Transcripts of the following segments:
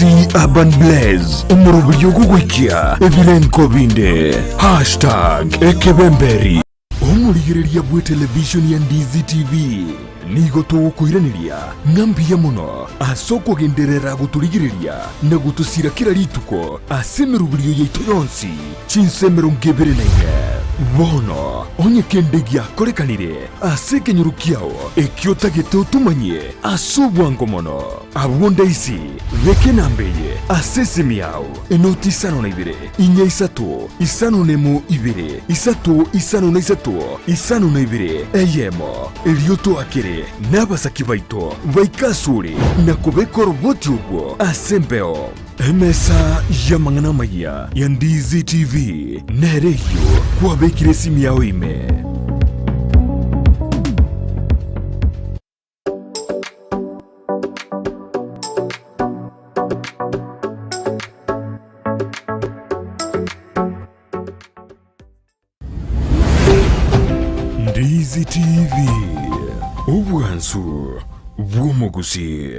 Gusii Urban Blaze, omoroberio ogogoikia ebirenko binde. Hashtag Ekebemberi. Omorigereria bw'etelevishoni ya Ndizi TV, nigo togokoiraneria ng'a mbuya mono ase okogenderera gotorigereria na gotosira kera rituko ase emeroberio yaito yonsi chinsa 24. Bono onye kende giakorekanire ase ekenyoro kiao ekio otagete otomanyie ase obwango mono, abwo ndaisi beka enamba eye ase esimi yao, enoti 52 inya isato, isano nemo ibere, isato isano na isato, isano na ibere, eyemo. Erio toakere nabasaki baito baike asore na kobeka oroboti obwo ase embeo. Emesa y'amang'ana amayia ya Ndizi TV nere eyio kwabekire esimi yao ime. Ndizi TV, obwansu bw'omogusii.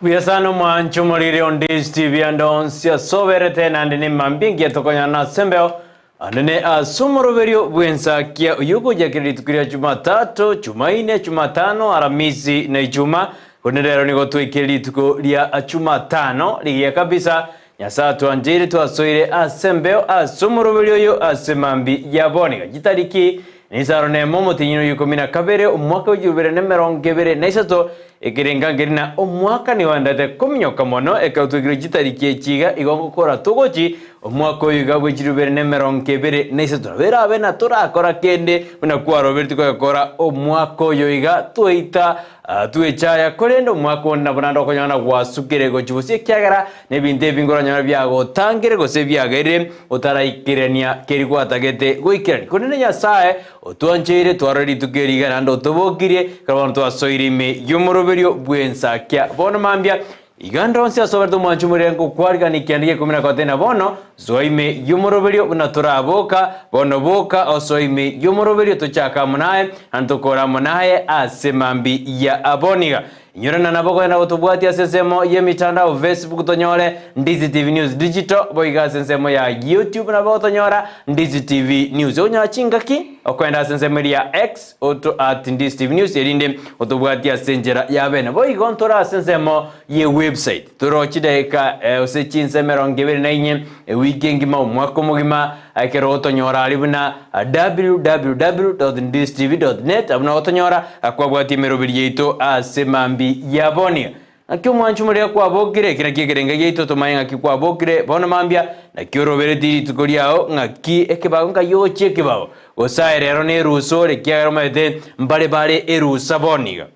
Buya sana omwancho omoriri on Ndizi TV ande onsi ase oberete naende nemambia engiya tokonyana ase embeo ande ne ase omoroberio bw'ensakia oyio ogochakera rituko ria Jumatatu, Jumaine, Jumatano, Aramisi na Ijuma. Korende rero nigo twaikire rituko ria Jumatano rigiya kabisa. Nyasae atwancheire twasoire ase embeo ase omoroberio oyo ase mambi ya bono iga chitariki nisano nemo omotienyi oyo ikomi na kabere omwaka w'echirubere na emerongo ebere na isato ekerenga nkeri na omwaka nigo endete kominyoka mono ekero twaikire chitariki echi iga igo ngokora togochi omwaka oyo iga bw'echirubere na emerongo ebere na isato nabo erabe na torakora kende buna kwaroberetie koyekora omwaka oyo iga twaita Twechaya, korende omwaka onde nabo naende okonyora gwasukire gochia bosio, ekiagera nebinto ebi nkoranyore biagotangire gose biagerire otaraikerania keri gwatagete goikerania. Korende Nyasae otwancheire twarore rituko eri iga naende otobokirie, ekero bono twasoire ime y'omoroberio bw'ensakia. Bono mambia Iga ndonsi ase oberete omwanchi omorere ngokwarigania ekianda gia ikomi na gotano na bono, soa ime y'omoroberio buna toraboka, bono boka osoe ime y'omoroberio tochake amo naye, naende tokore amo naye ase mambi ya aboniga. Inyorana nabo kogenda gotobwatia ase ensemo y'emitandao Facebook tonyore Ndizi TV News Digital, boigo ase ensemo ya YouTube nabo gotonyora Ndizi TV News. Okonyora chingaki okoenda ase ensemo eria ya X Oto at Ndizi TV News erinde otobwatie ase enchera ya bene. Boigo ntore ase ensemo ye website. Toro chidaeka gose chinsa emerongo ebere na inye ewiki engima omwaka omogima ekero otonyora aria buna www.ndizitv.net abwo nabo otonyora kwabwatia emeroberi yaito ase mambi ya bonia. Naki omwanchi omoria kwabokire, eki nakio ekerenga giaito tomanye ng'aki kwabokire bono mambia, naki oroberetie rituko riao, ng'aki ekebago nkai ogochia ekebago, gose aye rero nerusa ore, ekiagera omanyete mbare bare erusa bono iga.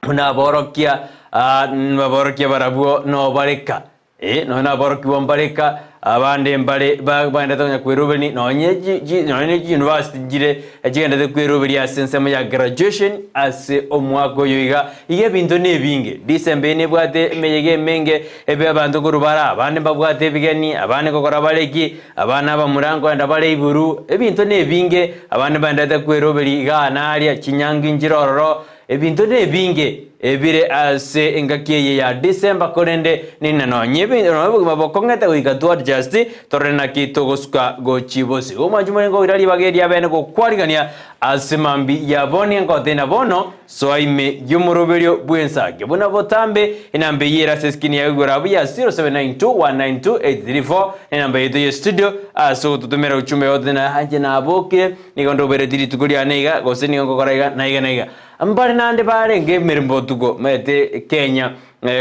Buna aborokia, aborokia barabwo nobareka. Ee, nonya naborokigwa mbareka, abande mbare bagendete konya kweroberia, nonye chi chi nonye ne chiuniversity nchire chigendete kweroberia ase ensemo ya graduation ase omwaka oyo iga. Iga ebinto na ebinge, December eye nebwate emeyega emenge ebe abanto korwa bare abande mbabwate ebigeni, abande nkokora bare ki, abana abamura nkoenda bare iguru, ebinto na ebinge, abande mbaendete kweroberia igaa na aria, chinyangi nchire ororo, Ebinto nebinge ebire ase engaki eye ya December korende nina nonye nonye obogima bokong'ete goika to adjust torore naki togosuka gochi bosio. Omwanchi more nkoira ribaga eria bene gokwarigania ase mambi ya bonie nkotena bono soa ime y'omoroberio bw'ensake buna botambe enamba eyio ere ase eskini yago igoro abwo ya 0792192834 nenamba yaito ye studio ase ogototomera uchumbe gotena anche nabokire Nigo ndoberetie rituko riane iga, gose nigo ngokora iga, na iga na iga. Mbare naende barenge emeremo botuko, omanyete Kenya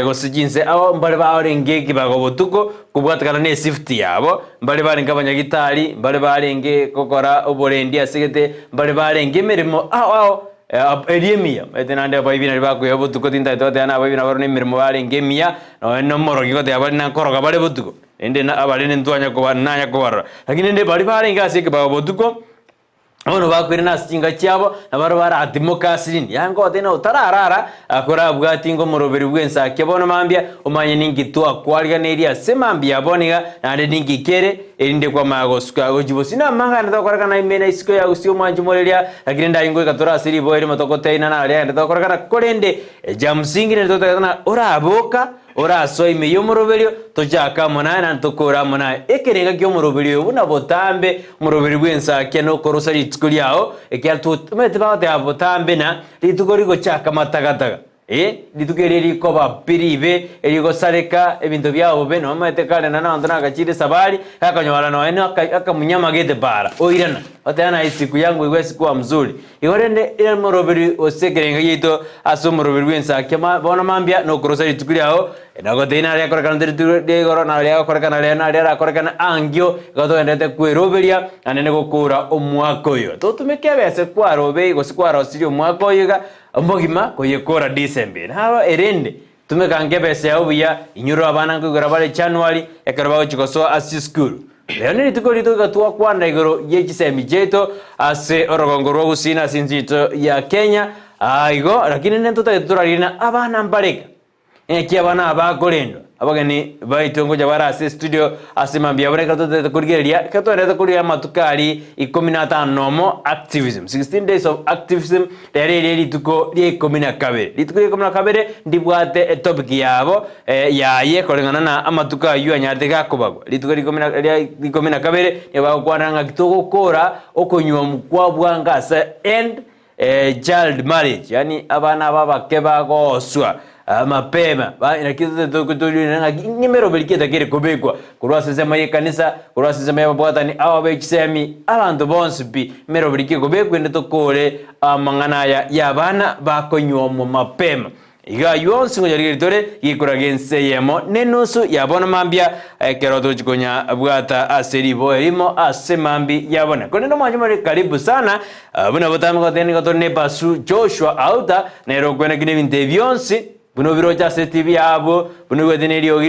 gose chinse ao mbare barenge ekibago botuko kobwatekana ne eshift yabo, mbare barenge abanyagitari, mbare barenge gokora oborendi ase egete, mbare barenge emeremo ao ao eria emiya. Omanyete naende abaibi naria bakoiba botuko tintagete goteba na abaibi nabarabwo na emeremo barenge emiya, nonye na omorogi goteba bare nakoroga bare botuko. Rende abarende ntwanya koba nanya kobarora. Lakini rende baria barenge ase ekebago botuko, Bono bakoirana ase chinka chiabo, na barabwo baratimoke ase rinde. Yaani ngoteba ng'a otararara, korabwati ng'a omoroberi bw'ensakia bono mambia, omanye ninki twakwariganeirie ase mambia bono iga, naende ninki kere, erinde kwamanya gosuka gochia bosio. Na amang'ana tokorekana ime na isiko ya gusii omwanchi moreria, lakini ndai ngoika tore ase riboa erimo togoteina naria agende tokorekana, korende echa msingi nere totagete ng'a oraboka, Orasoe ime y'omoroberio, tochake amo naye naende tokore amo naye. Ekerenga ki'omoroberio oyo buna botambe, omoroberio bw'ensakia nokorosa rituko riao, ekiagera tomaete bagoteba botambe na rituko rigochaka matagataga. Ee, rituko erio rikoba pi ribe, erigosareka, ebinto biao bobe, nomaete kare naende abanto nagachire esabari, gakonyora nonya na akamunyama gete para, oirana, oteba naye siku yangu igwe sikuwa mzuri. Igo rende omoroberi gose ekerengo giaito ase omoroberi bw'ensakia ma bono mambia nokorosa rituko riao, na gotebia nare akorekana rituko ria igoro, nare agokorekana rero, nare arakorekane ankio, igo togendererete kweroberia naende nigokora omwaka oyo. Totumeke ebese kwarobei gose kwarosirie omwaka oyo iga omogima koyekora December. Naro erende tumeka anke ebese yao buya, inyora abana nkoigora bare January ekero bagochia gosoa ase chisukuru. Rero nerituko rito iga twakwana igoro ye chisemi chiaito ase orogongo rwa Gusii na ase ense yaito ya Kenya. Aa igo lakini rende ntotagete torarire na abana mbareka. Ng'aki abana aba bakorendwa? Abageni baito ngocha bare ase estudio ase mambia abwo ekero totagete korigereria ekero twaendete korigereria amatuko aria ikomi na atano na omo activism, 16 days of activism Rero eria rituko ria ikomi na kabere. Rituko ria ikomi na kabere ndibwate etopic yabo yaye koreng'ana na amatuko ayio anyarete gakobagwa. Rituko ria ikomi na ria ikomi na kabere nigo bagokwana ng'aki togokora okonyuomu kwa bwango ase end child marriage yaani abana aba abake bagooswa mapema ba naki totorire ng'aki ng'emeroberi ki etakeri kobekwa korwa ase ensemo y'ekanisa, korwa ase ensemo y'ababwatani, aba be chisemi, abanto bonsi pi, emeroberi ki ekobekwa ende tokore amang'ana aya y'abana bakonyuomwa mapema. Iga ayio onsi ngoyarigereria tore gekora g'ense eyemo nenusu ya bono mambia, ekero tochi konya bwata ase riboa erimo ase mambi ya bono. Korende omwancho more karibu sana, buna botambe goteba nigo tore ne Basu Joshua Auta, nere okwenekina ebinto ebi bionsi, Buna obiroche ase etibi yabo, buna oigwete neriogi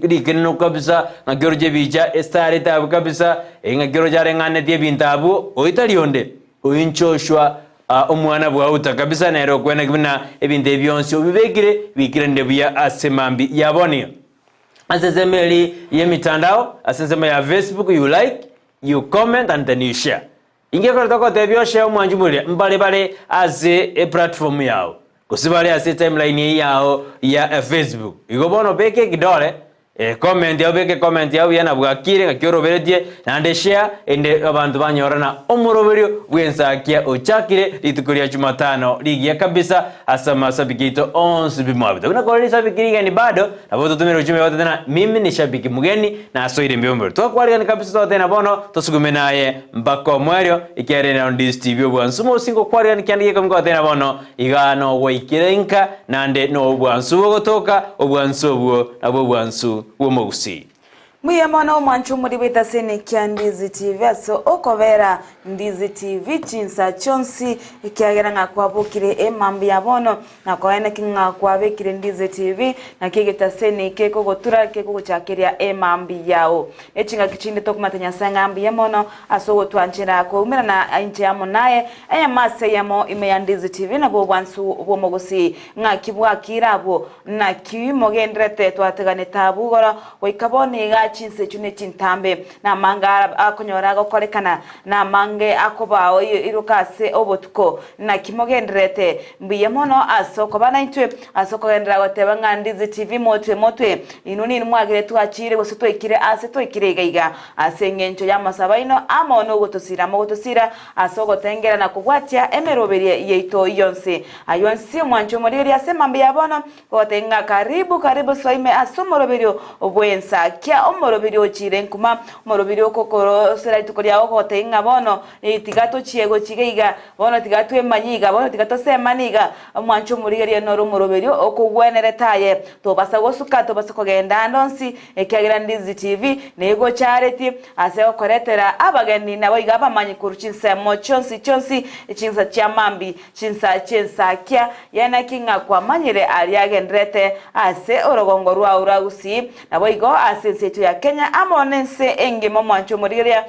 rikenenu kabisa, ng'aki oroche ebicha estarete abwo kabisa, eh, ng'aki oroche areng'anetie ebinto abwo, oyio tari onde, oyio n'Joshua omwana bw'Auta kabisa, nere okweneki buna ebinto ebi bionsi obibekire biikeranire buya ase mambia ya bono iga. Ase ensemo eria y'emitandao, ase ensemo ya Facebook, you like, you comment and then you share. Inki ekero togotebia oshare omwanchi moria mbare bare ase eplatform yao gose bare ase etimeline eyio yao ya Facebook. Igo bono beka ekidole comment yao beka ecomment yao buya na bwakire ng'aki oroberetie naende share ende abanto banyora na omoroberio bw'ensakia ochakire rituko ria jumatano rigiya kabisa ase amasabiki aito onsi pi mwabete. Buna kore risabiki rigeni bado Nabo totomire gochia ime goteba ng'a mimi ni shabiki mgeni nasoire mbiombe. Twakwarigani kabisa togoteba ng'a bono tosugume naye mpaka omoerio ekiagera ere nao Ndizi TV obwansu mosi ngokwarigani kianda gia ikomi goteba ng'a bono igaa nogwaikire inka naende nobwansu bogotoka obwansu obwo nabwo obwansu bw'omogusii. Mbuya mono omwancho omori bw'etaseni kia Ndizi TV ase okobera Ndizi TV chinsa chionsi ekiagera ng'a kwabokire emambia ya bono na koeneki ng'a kwabekire Ndizi TV naki egetaseni kekogotura kekogochakeria emambia yao. Ne chingaki chinde tokomata Nyasae ng'a mbuya mono ase ogotwanchera koumerana inche amo naye eyemo ase eyemo ime ya Ndizi TV nabwo obwansu bw'omogusii ng'aki bwakire abwo Naki mogendererete twateganete abwo igoro goika bono iga chinsa echio nechintambe, na amange akonyora agokorekana, na amange akobao iroka ase obotuko. Naki mogendererete? Mbuya mono ase okoba naintwe, ase okogenderera goteba ng'a Ndizi TV motwe motwe. Inwe ninwe mwagire twachire gose twaikire aase twaikire iga iga, ase engencho y'amasabo aino amo nogotosira mogotosira ase ogotengera na kobwatia emeroberio yaito yonsi. Ayio onsi omwanche omorigereria ase mambia ya bono, goteba ng'a karibu, karibu soa ime ase omoroberio bw'ensa. Kia omoroberio ochiire nkuma, omoroberio okokorosera rituko riao goteba ng'a bono tiga tochie gochia iga iga, bono tiga twemanye iga, bono tiga tosemane iga. Omwanche omorigereria noro omoroberio okogwenerete aye. Tobasa gosuka, tobasa kogenda ande onsi, ekiagera Ndizi TV negocharetie ase okoretera abageni naboigo abamanyi korwa chinsemo chionsi chionsi chinsa chia mambi Chinsa chi'ensakia y'Enaki ng'a kwamanyire aria agendererete ase orogongo rwao rwa Gusii, naboigo ase ense yaito ya Kenya amo nense engima omwancho omorigereria.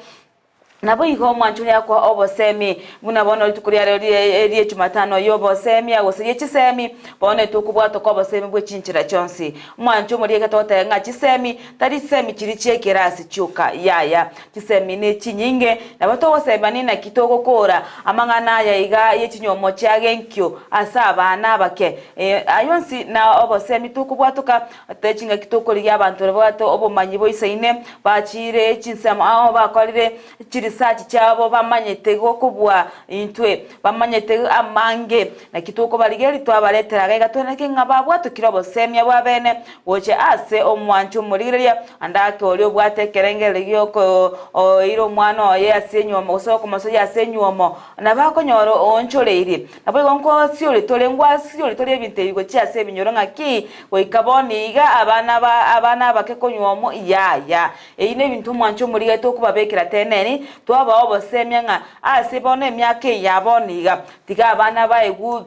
Naboigo omwancho oria akoa obosemi, buna bono rituko riarero rire rie Jumatano y'obosemia gose rie chisemi, bono etokobwatoka obosemi bwe chinchera chionsi. Omwancho omoria iga togoteba ng'a chisemi tari chisemi chiria chi'ekerasi chioka, yaya, chisemi ne chinyinge, nabo togosemania naki togokora amang'ana aya iga ye chinywomo chiagenkio ase abana abake. Ayio onsi na obosemi tokobwatoka Techingaki tokorigia abanto baria babwate obomanyi boisaine, bachiire chinsemo ao bakorire chirisachi chiabo bamanyete gokobua intwe, bamanyete amange. Naki tokobarigereria twabaretera iga iga tweneke ng'a babwatokire obosemia bw'abeene gocha ase omwancho omorigereria, ande ake oria obwate ekerengererio gi'okoira omwana oye ase enywomo gose okomosoyia ase enywomo, nabo akonyora oonchoreirie. Naboigo nkosiori tore, ngwasiori tore ebinto ebi gochia ase ebinyoro ng'aki, goika bono iga abana ba abana abake konywa omo, yaya. Eyio nebinto omwancho omorigaete okobabekera teneni, twabaa obosemia ng'a ase bono emiaka eye ya bono iga, tiga abana baegwe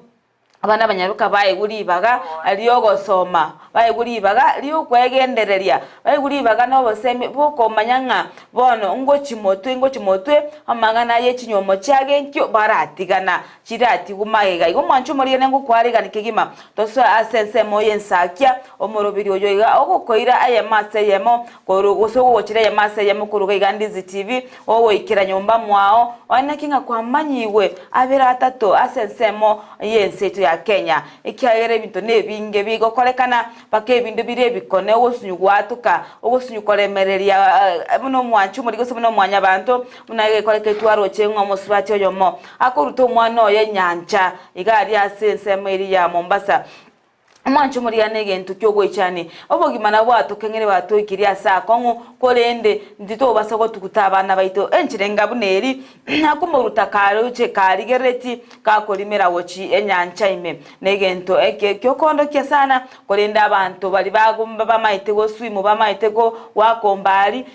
abana abanyaroka baegwe ribaga ri'ogosoma, baegwe ribaga ri'okwegendereria, baegwe ribaga na obosemi bw'okomanya ng'a Bono ngochia motwe, ngochia motwe, amang'ana ye chinywomo chiagenkio baratigana, chiratigwe magega. Igo mwanche omorigene ngokwarigani kegima, tosoe ase ensemo y'ensakia, omorobiri oyo iga ogokoira eyemo ase eyemo, korwa gose ogogochera eyemo ase eyemo korwa iga iga Ndizi TV, ogoikera nyomba mwao, onye naki ng'a kwamanyigwe abere atato ase ensemo y'ense yaito ya Kenya, ekiagera ebinto nebinge bigokorekana, Mpaka ebinto biria ebikone, ogosunywa gwatoka, ogosunywa koremereria buna omwanchi omoriri gose buna omwanyabanto, buna egekore ketwaroche ng'a omosubati oyomo akoruta omwana oye enyancha iga aria ase ensemo eria ya Mombasa. Omwanchi omorigia negento kiogoichania. Obogima nabo bwatokeng'ire bwatoikirie ase akong'u, korende ntitobasa gotuguta abana baito enchera enga buna eri, Akomoruta karoche karigerereti gakorimera gochia enyancha ime. Negento eke giokoondokia sana, korende abanto baria bamaete goswimu bamaete goaka ombari,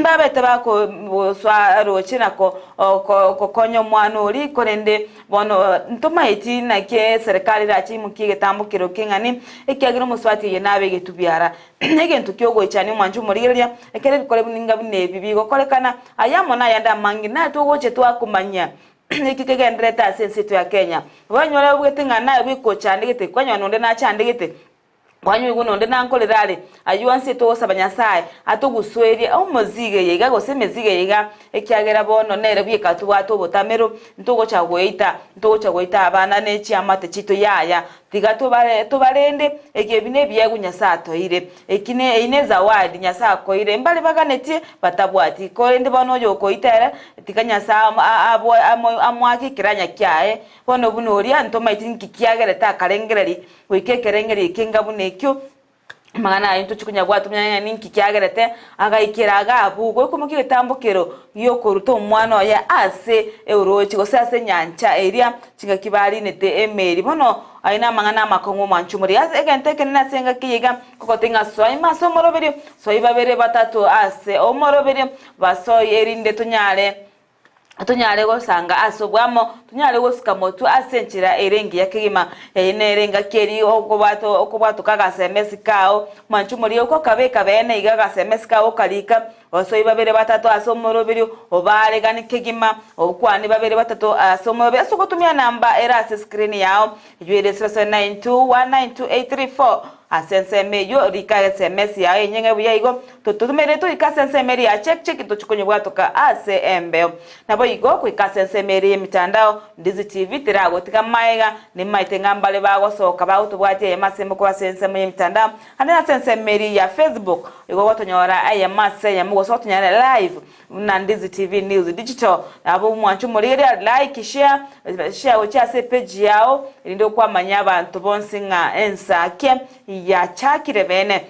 babete bakosoa roche na gokonya omwana oria, korende bono ntomaeti naki eserekari erache imokie egetambo kero keng'ani, ekiagera omosubati oye nabe egetubiara. Negento ki'ogoichania omwancho omorigereria, ekero ebikore bininga buna ebi bigokorekana, aya amo nayande amange naye togocha twakomanyia eki kegendererete ase ense yaito ya Kenya. Banyore obwete ng'a naye bweka ochandegete, kwanyora nonde nachandegete, kwanyoigwa nonde nankorere are, ayio onsi togosaba Nyasaye atogusuerie omozigo eye iga gose emezigo eye iga, ekiagera bono nere bweka tobwate obotamero, ntogocha goita, ntogocha goita abana ne chiamate chiaito yaya, Tiga tobare, tobarende, eki ebi nebiegwa Nyasae atoeire. Eki ne, eyio nezawadi Nyasae akoeire. Mbare baganetie, batabwati. Korende bono oyokoita ere, tiga Nyasae amo, a, aboe, amo, amoake ekeranya kiaye. Bono buna oria, ntomaeti nki kiagerete akarengereria, goika ekerengerio ekenga buna ekio, Amang'ana ayio ntochie konyabwata omonyene ng'a ninki kiagerete agaikera iga abwo, goikomokia egetambokero gi'okoruta omwana oye ase orooche gose ase enyancha eria chingaki barinete emeri. Bono ayio namang'ana amakong'u omwancho omoria. Ase egento ekenene ase engaki eye iga nkogotebi ng'a soa ime ase omoroberio, soa babere batato ase omoroberio, basoe erinde tonyare tonyare gosanga ase oboamo, tonyare gosuka motwe ase enchera ere engiya kegima. Eye nere engaki eria okobwata okobwatoka agasemesi kao, mwanche omoria okokabeka beene iga agasemesi kao okarika, osoi babere batato ase omoroberio, obaregane kegima, okwane babere batato ase omoroberio ase ogotumia enamba ere ase escreen yao, eyio ere 0792192834. Ase ensemo eyio rika esemesi yao enyeng'e buya igo, Totomerere toike ase ensemo eria ya check check tochie konyebwatoka ase embeo. Naboigo goika ase ensemo eria y'emitandao, Ndizi TV teragotiga maega, nimaete ng'a mbare bagosoka bagotobwatia eyemo ase eyemo korwa ase ensemo y'emitandao, ande nase ensemo eria ya Facebook igo ogotonyora eyemo ase eyemo gose otonyore live buna Ndizi TV News Digital. Nabo mwanche omorigereria like, share, share gochia ase epage yao erinde okwamanya abanto bonsi ng'a ensake yachakire bene.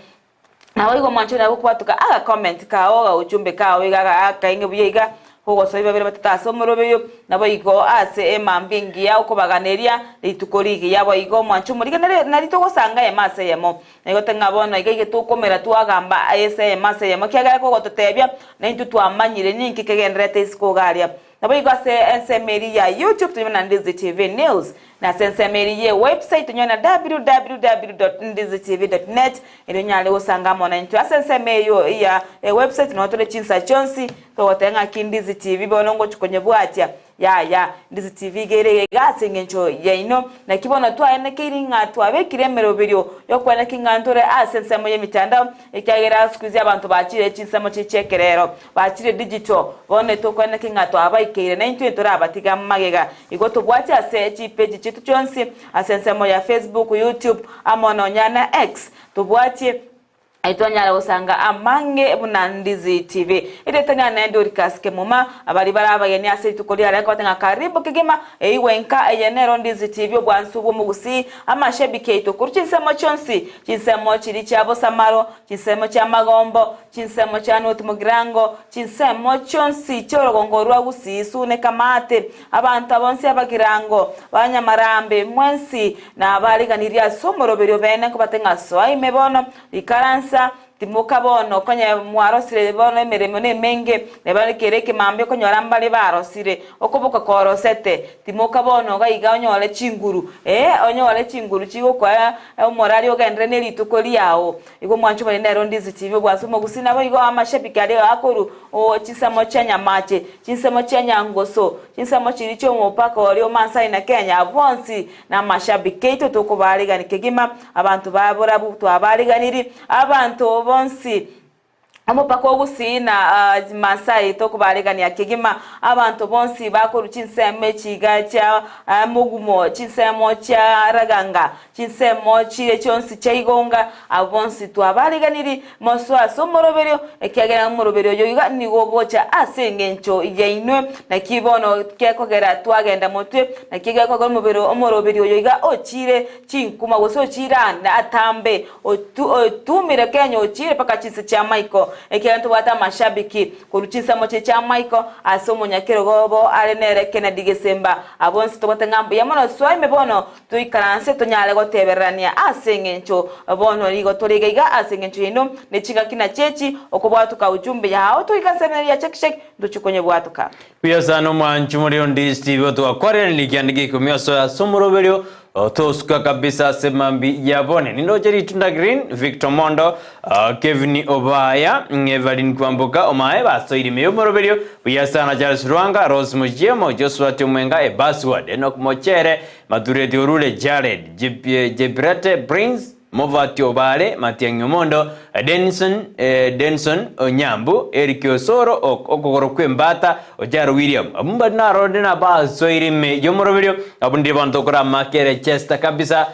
Naboigo omwancho oria gokobatuka aga comment kao ga ujumbe kao iga aga akaing'e buya iga gogosoa babere batato ase omoroberio naboigo ase emambia engiya okobaganeria rituko rigiya boigo omwancho omorige nare nari togosanga eyemo ase eyemo naigote ng'a bono iga iga tokomera twagamba ase eyemo ase eyemo ekiagera kogototebia naintwe twamanyire ninki kegendererete isiko iga aria. Naboigo ase ensemo eria ya YouTube tonyore na Ndizi TV News, na ase ensemo eria ye website tonyore na www.ndizitv.net erio onyare gosanga amo naintwe. Ase ensemo eyio ya ewebsite nabo tore chinsa chionsi togoteba ng'aki Ndizi TV bono ngochi konyebwatia. Yaya, Ndizi TV iga ere iga ase engencho yaino. Naki bono twaenekeiri ng'a twabekire emeroberio y'okweneki ng'a ntore ase ensemo y'emitandao, ekiagera siku hizi abanto bachire chinsemo chie chi'ekerero, bachire digital, bono tokweneki ng'a twabaikeire naintwe ntorabatiga magega. Igo tobwate ase chipeji chiaito chionsi ase ensemo ya Facebook, YouTube, amo nonya na X, tobwatie Twanyara gosanga amange buna Ndizi TV. Erieta riane Dorcas Kemuma, abaria bare abageni ase rituko ria rero nkobate ng'a karibu kegima, eigwe enka eye nero Ndizi TV obwansu bw'omogusii, amashabiki aito korwa chinsemo chionsi, chinsemo chiria chia Bosamaro, chinsemo chia Magombo, chinsemo chia North Mugirango, chinsemo chionsi chi'orogongo rwa Gusii, Sune Kamate, abanto abonsi abagirango, banyamarambe, mwensi, Nabariganirie ase omoroberio bene nkobate ng'a soa ime bono, ikaransa, timoka bono, konya mwarosire bono emeremo nemenge, neba kere ekemambia okonyora mbare barosire, okoboka korosete, timoka bono iga iga onyore chinguru, ee, onyore chinguru chigokoa omorari ogenderere ne rituko riao. Igo omwancho omonene nere Ondizi TV obwansu omogusii naboigo amashabiki aria akoru oo chinsemo chia Nyamache, chinsemo chia Nyangoso, chinsemo chiria chi'omopaka oria o Maasai na Kenya, abwo bonsi namashabiki aito tokobaarigani kegima, abanto ba borabu twabaariganiri, abanto bonsi omopaka o Gusii na Maasai tokobaarigania kegima, abanto bonsi bakorwa chinsemo echi iga chia Mogumo, chinsemo chia Raganga, Chinsemo chiria chionsi chia igonga, abwo bonsi twabaariganirie mosoe ase omoroberio, ekiagera omoroberio oyo iga nigo ogocha ase engencho yainwe. Naki bono gekogera twagenda motwe, naki gekogera omobere omoroberio oyo iga ochiire chinkuma, gose ochiire aande atambe, otu otumire Kenya ochiire mpaka chinse chi'amaiko, ekiagera ntobwate amashabiki korwa chinsemo chiria chi'amaiko ase omonyakerogo obo are nere Kennedy Gesemba. Abwo bonsi tobwate ng'a mbuya mono soa ime bono Toikaranse tonyare gotebererania ase engencho bono nigo tore iga iga ase engencho yaino, ne chingaki nachio echi, okobwatoka ujumbe yao toika nsemereria chek chek ntochie konyebwatoka. Buya sana omwanchi omorero Ndisi TV otwakwareranirie kianda gia ikomi osoe ase omoroberio otosuka kabisa ase mambi ya bone nindoche ritunda green Victor Mondo Kevin Obaya Evelyn Kwamboka Omae basoire ime yomoroberio buya sana Charles Rwanga Rose Muchiemo Joshua Omwenga Ebasward Enock Mochere Matureti orure Jared, Jebirate Prince, Movati Obare, Matiang'i Omondo, Denison, Denson Onyambu, Eric Osoro, Okogoro kw'Embata, Ojaro William. Abwo mbari narorire nabasoire ime y'omoroberio, abwo ndire abanto okoramakere Chester kabisa,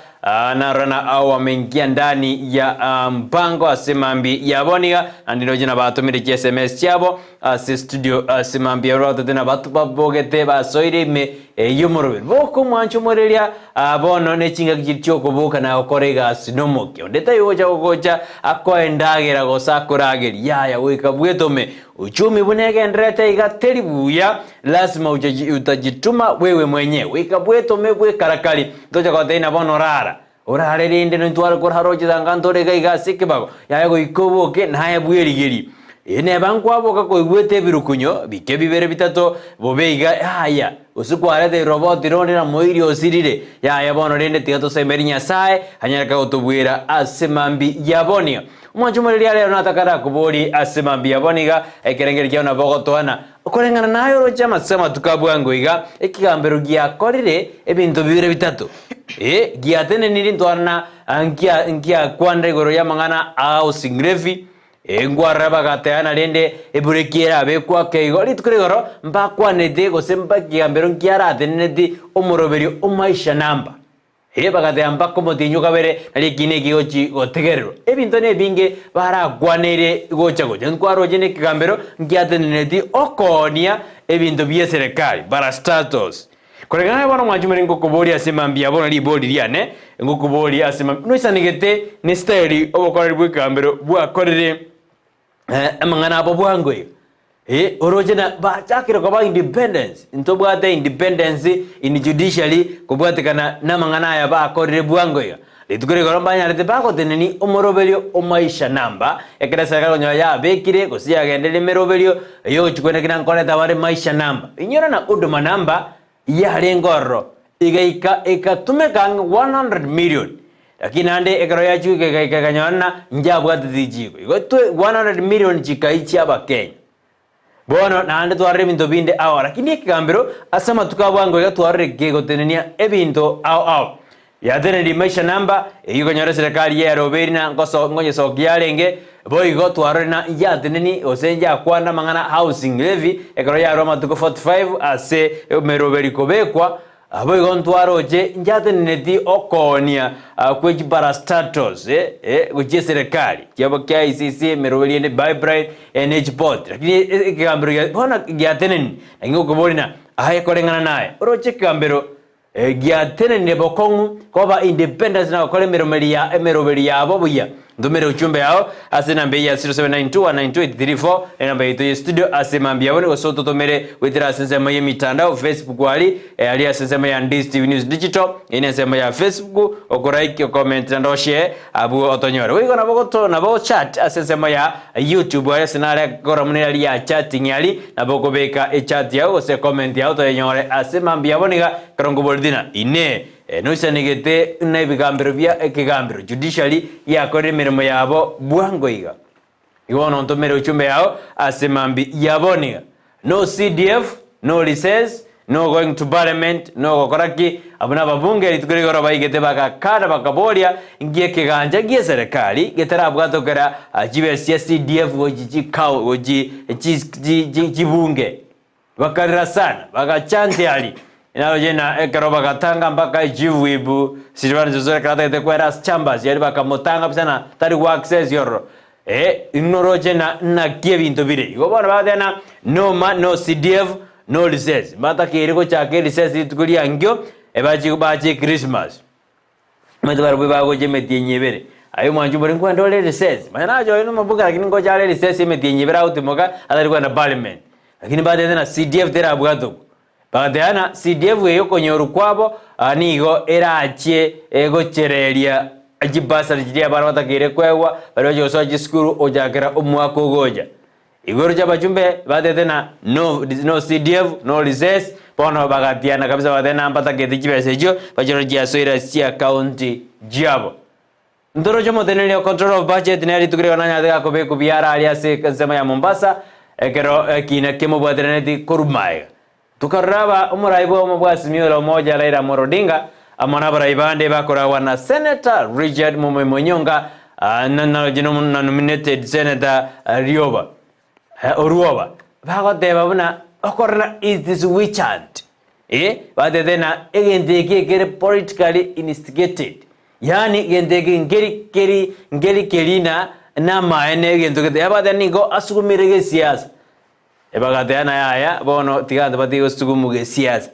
narora na ao wameingia ndani ya mpango ase mambi yabo niga, naende ndoche nabatomire chi sms chiabo, Ase studio ase mambia orotete na batu babogete basoire ime y'omoroberi. Boka omwancho omoreria bono ne chingaki chiria chiokoboka na gokora egasi nomokia. Onde taiyo ogocha gogocha akoe endagera gose akoragerie. Yaya goika bwetome. Uchumi buna egendererete iga teri buya, lazima utajituma wewe mwenyewe. Goika bwetome bwekarakari. Tocha gotebia na bono rara. Orare rende nintware korara ochitanga ntore iga iga ase ekebago, yaye goika oboke, naye bwerigerie. Ee, neba nkwaboka koigwete ebirukunyo bike bibere bitato, bobe iga, yaya, gose kwareta eroboti ronde na moiri osirire, yaya bono rende tiga tosemerie Nyasae, anyare kagotobwera ase mambia ya bono. Omwancho omoreri arero natakarakoborie ase mambia ya bono iga, ekerengerio kiao nabo ogotoana. Koreng'ana naye oroche amasase amatuko a bwango iga, ekegambero giakorire ebinto bibere bitato. Ee, giatenenirie ntwarana nkia nkiakwanera igoro y'amang'ana a Osingrefi, ee, nkwarora bagateana rende ebureki erabekwe ake igo. Rituko rigoro mbakwanete gose mba ekegambero nkiarateneneti omoroberio o maisha namba. Ee, bagateba mpaka omotienyi o kabere, nario ekiina eke gegochi gotegererwa. Ebinto nebinge barakwaneire gocha gocha. Nkwaroche nekegambero nkiateneneti okoonia ebinto bi'eserekari, parastatals. Koreng'ana na bono mwanchumire ngokoboria ase mambia bono ribori riane, ngokoboria ase mambia, noisanegete nestyle obokoreri bw'ekegambero bwakorire amang'ana abo bwango iga. Eh, oroche na bachakire koba independence, ntobwate independence in judiciary kobwatekana namang'ana aya bakorire bwango iga. Rituko rigoro mbanyarete bagotenenia omoroberio o maisha namba, ekero eserikari konyora yabekire gose yagendereire emeroberio yogochia kwenekina na nkoreta bare maisha namba. Inyora na Huduma namba yarenge ororo, egaika egatumeka ang'e 100 million, lakini naende ekero yachia goika egaika ekanyora ng'a njabwatete richiko. Igo twe 100 million chikaichia abakenya. Bono naende twarore ebinto binde ao, lakini ekegambero ase amatuko a bwango iga twarore kegotenenia ebinto ao ao. Yatenenirie maisha namba, eyio okonyora eserekari yerobeiri na nkoso nkonyesokia yarenge, boigo twarore na yateneni gose yakwana amang'ana housing levy ekero yarwa amatuko 45 ase emeroberi kobekwa, Naboigo ntwaroche nchateneneti okoonia kwe chiparastatos gochia eserekari, chiabo KICC, emeroberi ende Pipeline, ne chiport. Lakini ekegambero gia bono giatenenire, naki ngokoboria ng'a aye koreng'ana naye, oroche ekegambero giatenenire bokong'u koba independence na gokora emeromeri ya emeroberi yabo buya. Ntomere ujumbe yao ase enamba eye ya 0792192834, enamba yaito ye studio ase mambia abwo gose ototomere goetera ase ensemo ye mitandao Facebook ari ari ase ensemo ya Ndizi TV News Digital eye ne ensemo ya Facebook okolike okomenti naende oshare abwo otonyore. Boigo nabo goto nabo ochat ase ensemo ya YouTube ari ase nare kora buna ari ya chatting ari nabo okobeka echat yao gose ecomment yao toyenyore ase mambia abwo niga ekero nkoboria ng'a inee Noisanegete ng'a ebigambero bia ekegambero, judiciary, giakorire emeremo yabo bwango iga. Igo bono ntomere uchumbe yao ase mambi ya bono iga. No CDF, no recess, no going to parliament, no gokora ki, abwo nababunge rituko rigoro baigete bagakana bakaboria nki ekegancha gie serekari getarabwatokera chibesa chia CDF gochi chikao gochi chibunge. Bakarera sana, bagachantia aria. Naroche na ekero bagatanga mpaka echibuibu, Silvano Sosoro ekero atagete kwera ase chambers yaria bakamotanga busa na tari go access ororo. Eh, noroche na naki ebinto bire. Igo bono bagateba na no ma no CDF, no recess. Mbatakeire gochaka erecess rituko riankio, ebachi bache echristmas. Omanyete barabwo bagocha emetienyi ebere. Aye omwanchi ombori nkwende ore recess. Manya nache oyo nomobuga lakini ngocha are recess emetienyi ebere agotimoka atari kogenda parliament. Lakini batebete na CDF terabwate okwo. Bagateba ng'a CDF eye okonyorwa kwabo nigo erachie gochereria chibursary chiria abana batakeire koegwa baria bachia gosoa chisukuru gochakera omwaka ogocha. Igoro chi'abachumbe batete na no no CDF no recess bono bagatiana kabisa bagateba na mbatagete chibesa echio bachirore chiasoire ase chiakaunti chiabo. Ntoroche omoteneneri o control of budget nere rituko rigo nanyarete gakobekwa biara aria ase ensemo ya Mombasa ekero ekina kemobwateraneti korwa maega. Tokarora aba omorai bw'obomo bwa Azimio la Umoja Raila Amolo Odinga amo nabarai bande bakoragwa na Senator Richard Mumoi Munyonga na na nominated Senator Rioba Oruoba bagoteba buna okorora it is witch hunt eh batete na egento eke ekere politically instigated yaani gento eke nkeri keri nkeri keri na namaene egento gete yabateba nigo asugumire gesiasa. Bagateana, Yaya, bono tiga abanto batige gosugumu gesiasa.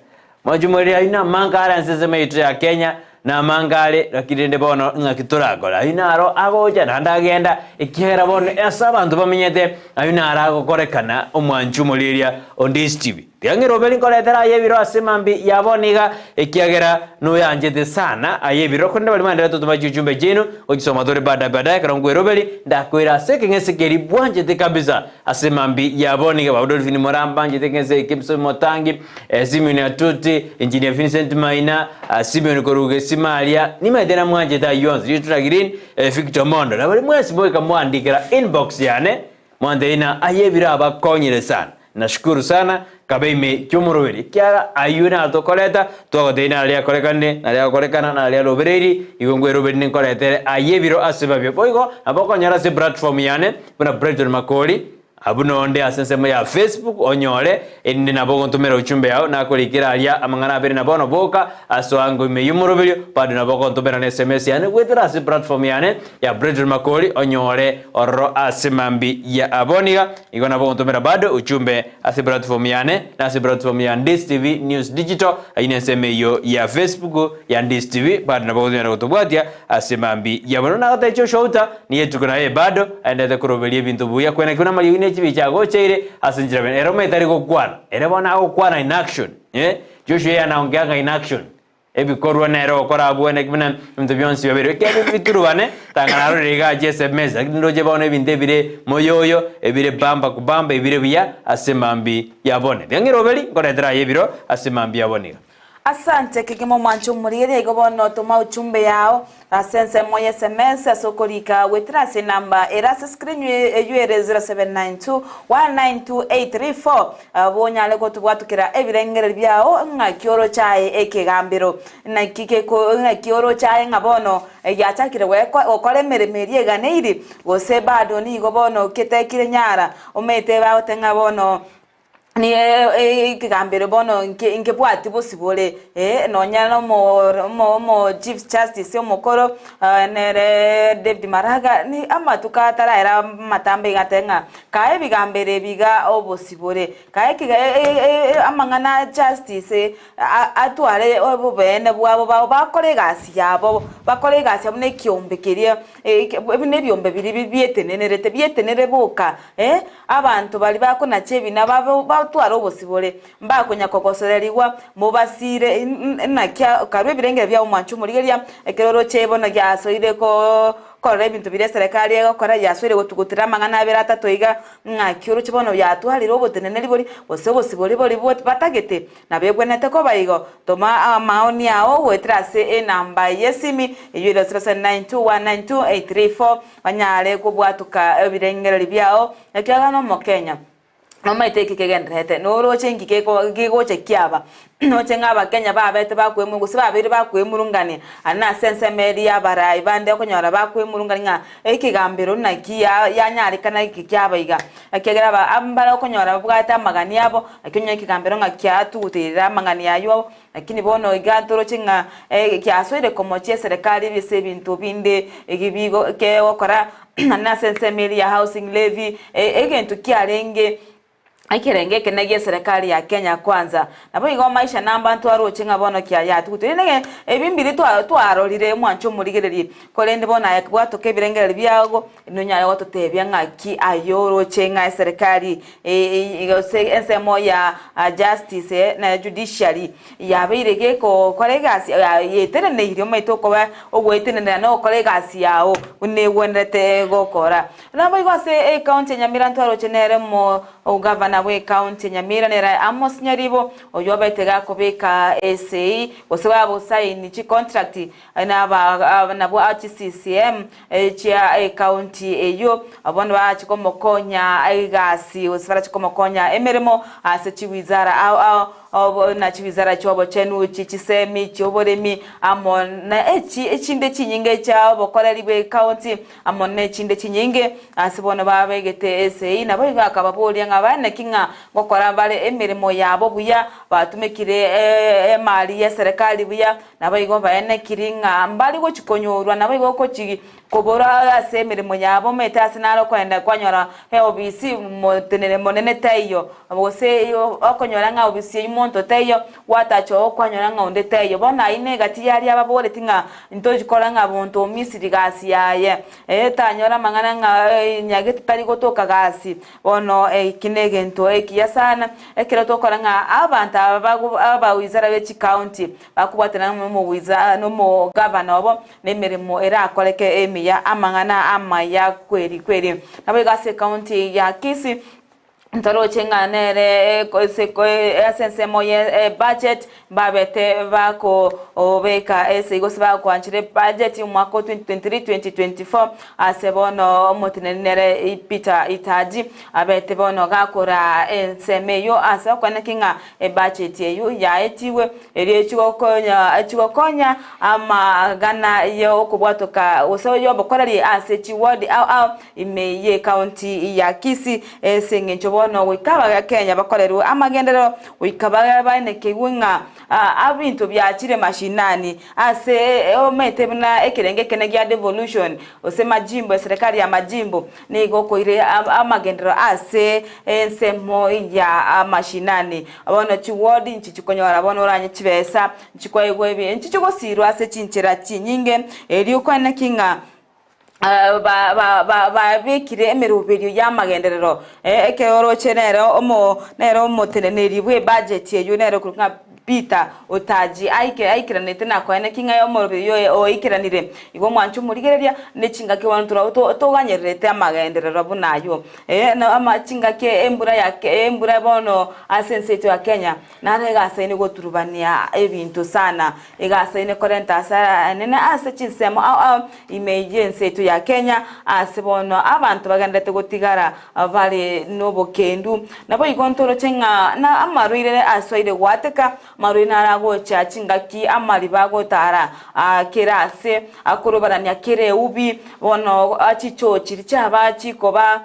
Mwanche ayio namange are ase ensemo yaito ya Kenya, namange are, lakini rende bono ng'aki torakore? Ayio naro agocha naende agenda, ekiagera bono ase abanto bamenyete, ayio naro agokorekana omwanchi omoriria onde Steve. Tiga ng'eroberi nkoretere aye ebiro ase mambia ya bono iga, ekiagera noyanchete sana aye ebiro, korende baria mwanderete totoma chiuchumbe chiaino, gochisoma tore baadaye baadaye, ekero nkweroberi, ndakoira ase ekeng'ese keria bwanchete kabisa. Ase mambia ya bono iga ba Dolphine Moramba, Njete Keng'ese Kipsoi Motangi, Simeon Atuti, Engineer Vincent Maina, Simeon korwa Gesima aria, nimaete namwanchete ayio onsi, Ritura Green, Victor Mondo, na baria mwensi moika mwandikera inbox yane, mwantebia ng'a aye ebiro abakonyire sana. Nashukuru sana, kabe ime ki'omoroberi, ekiagera ayio naro tokoreta, twagotebia naro riakorekanire, na riagokorekana, naro riarobereirie, igo nkweroberie ninkoretere aye ebiro ase babio. Boigo nabo okonyora ase platform yane, Buna Brighton Makori, abwo nonde ase ensemo ya Facebook onyore, erinde nabo ogontomera uchumbe yao nakorikera aria amang'ana abere na bono boka ase oango ime y'omoroberio, bado nabo ogontomera na SMS yane goetera ase platform yane ya Brighton Makori onyore ororo ase mambi ya abwo niga igo nabo ogontomera bado uchumbe ase platform yane na ase platform ya Ndisi TV News Digital ayio nensemo eyio ya Facebook ya Ndisi TV bado nabo ogonyara gotobwatia Ase mambia ya bono nagotebia Joshua Uta, niye rituko naye bado aendete koroberia ebinto buya, kwene ki buna amariogi ne chibicha agocheire ase enchera bene. Ere omanyete tari gokwana, ere bono agokwana in action. Eh, Joshua eye anaongeanga in action. Ebikorwa nere ogokora abwo naki buna ebinto bionsi biabeirwe. Ekiagera biturubane, tanga narorire iga achie SMS, lakini ndoche bono ebinto ebire moyoyo, ebire bamba kubamba, ebire buya ase mambia ya bono. Tiga ng'iroberi, nkoretere aye ebiro ase mambia ya bono iga. Asante kegima omwanche omorigereria igo bono toma ujumbe yao ase ensemo ya sms ase okorika goetera ase enamba ere ase screen eywo ere 0792 192 834 Abwo onyare gotobwatukera ebirengererio biao ng'aki oroche aye ekegambero. Naki geko ng'aki oroche aye ng'a bono giachakire gweko gokora emeremo eria eganeiri, gose bado nigo bono getekire nyara, omanyete bagote ng'a bono ni ekegambero bono nke nkebwati bosibore eh, nonya na omo omo omo chief justice omokoro nere David Maraga ni amatuko ataraera amatambe iga atebe ng'a Kae ebigambero ebi iga obosibore, kae ekiga amang'ana a justice atware obobeene bwabo bao bakore egasi yabo, bakore egasi yabo na ekiombe keria buna ebiombe biria bietenenerete, bietenere boka abanto baria bakonacha ebina babe batware obosibore, mbakonya kogosorerigwa mobasire naki karue ebirengero biabo mwanche omorigereria, ekero oroche bono giasoire koo. Korora ebinto biria eserekari egokora, yasoire gotugutera amang'ana abere atato iga, ng'aki oroche bono yatwarire oboteneneri boria, gose obosibore boria batagete, nabo egwenerete koba igo. Toma amaoni ao goetera ase enamba y'esimi eyio ere 0792192834 banyare kobwatoka ebirengererio biao, ekiagera nomokenya. Nomaete eki kegendererete, noroche inki keko kegocha kiaba. Noche ng'a Abakenya babete bakwemuru gose babeire bakwemurungania aria nase ensemo eria y'abarai bande okonyora bakwemurungania ng'a ekegambero naki ya yanyarekana eke kiaba iga. Ekiagera aba mbare okonyora babwate amagani abo, naki onye ekegambero ng'a kiatuguterire amang'ani aywo, lakini bono iga toroche ng'a kiasoire komochia eserekari ase ebinto binde ebi bigo kegokora naende ase ensemo eria ya housing levy, egento kiarenge ekerengo ekenene gie eserekari ya Kenya Kwanza. Naboigo maisha namba ntwaroche ng'a bono kiayatugutire. Rende ebi mbiri twarorire mwanche omorigererie, korende bono aye bwatoka ebirengererio biago, Nonyare gototebia ng'aki aye oroche ng'a eserekari gose ensemo ya justice na judiciary yabeire gegokora egasi yeteneneirie omanyete okoba ogoetenenera na ogokora egasi yao buna egwenerete gokora. Naboigo ase ecounty ya Nyamira ntwaroche nere omogavana bwe ecounty ya Nyamira nere Amos Nyaribo oywo obete gakobeka esei gose bagosaini chicontract Nabwo chiCCM chia ecounty eyio bono barache komokonya egasi gose barache komokonya emeremo ase chiwizara ao ao na chiwizara chiobochenu, chie chisemi, chioboremi amo na echi echinde chinyinge chia obokoreri bwe ecounty amo ne chinde chinyinge ase bono babegete esegi. Naboigo akababoria ng'a baeneki ng'a ngokora bare emeremo yabo buya, batumekire emari yeserekari buya, Naboigo baenekiri ng'a mbare gochia konyorwa, naboigo gochia kobora ase emeremo yabo, omanyete ase naro okoenda kwanyora eobisi motenene monene taiyo, gose okonyora ng'a obisi eyio monto taiyo, gwatacha oo kwanyora ng'a onde taiyo. Bono ayio negati yaria ababoreti ng'a ntochi korora ng'a monto o Misiri gasi yaye, tanyora amang'ana ng'a nyagete tari gotoka gasi. Bono eki negento ekiya sana, ekero tokora ng'a abanto aba bago abawizara be chicounty bakobwatana nomowiza nomogavana obo, na emeremo erakoreke emiya, amang'ana amaya kweri kweri. Naboigo ase ecounty ya Kisii, ntoroche ng'a nere ase ensemo ye ebudget Mbabete bakobeka esegi gose bakoanchera ebudget y'omwaka o 2023-2024 ase bono omoteneneri nere Peter Itaji abete bono gakora ensemo eyio ase okoeneki ng'a ebudget eyio yaetigwe erio echigokonya echigokonya amagana y'okobwatoka gose y'obokoreri ase chiward ao ao ime y'ecounty ya Kisii ase engencho bono goika Abakenya bakorerwe amagenderero Goika baenekigwe ng'a abinto biachire mashinani ase omanyete buna ekerengo ekene gia devolution gose majimbo eserekari ya majimbo nigo okoire amagenderero ase ensemo ya mashinani. Bono chiward nchi chikonyora bono oranye chibesa nchikoegwa ebi nchichigosirwa ase chinchera chinyinge erio koeneki ng'a Babekire emeroberio y'amagenderero, ekero oroche nere omo nere omoteneneri bw'ebudget eyio nere okorokwa ng'a. Peter Otaji aike aikeranete na koeneki ng'a omoroberi oye oikeranire. Igo omwanche omorigereria ne chingaki bono toro to toganyererete amagenderero buna ayio. Ee na ama chingaki embura ya embura bono ase ense yaito ya Kenya naro egasaine goturubania ebinto sana, egasaine korenta asara enene ase chinsemo ao ao ime y'ense yaito ya Kenya ase bono abanto bagendererete gotigara bare nobokendu. Naboigo ntoroche ng'a na amarwaire asoire goateka, amarwaire naro agocha chingaki amariba agotara kera ase, akorobarania kera eubi, bono chichoo chiria chiaba chikoba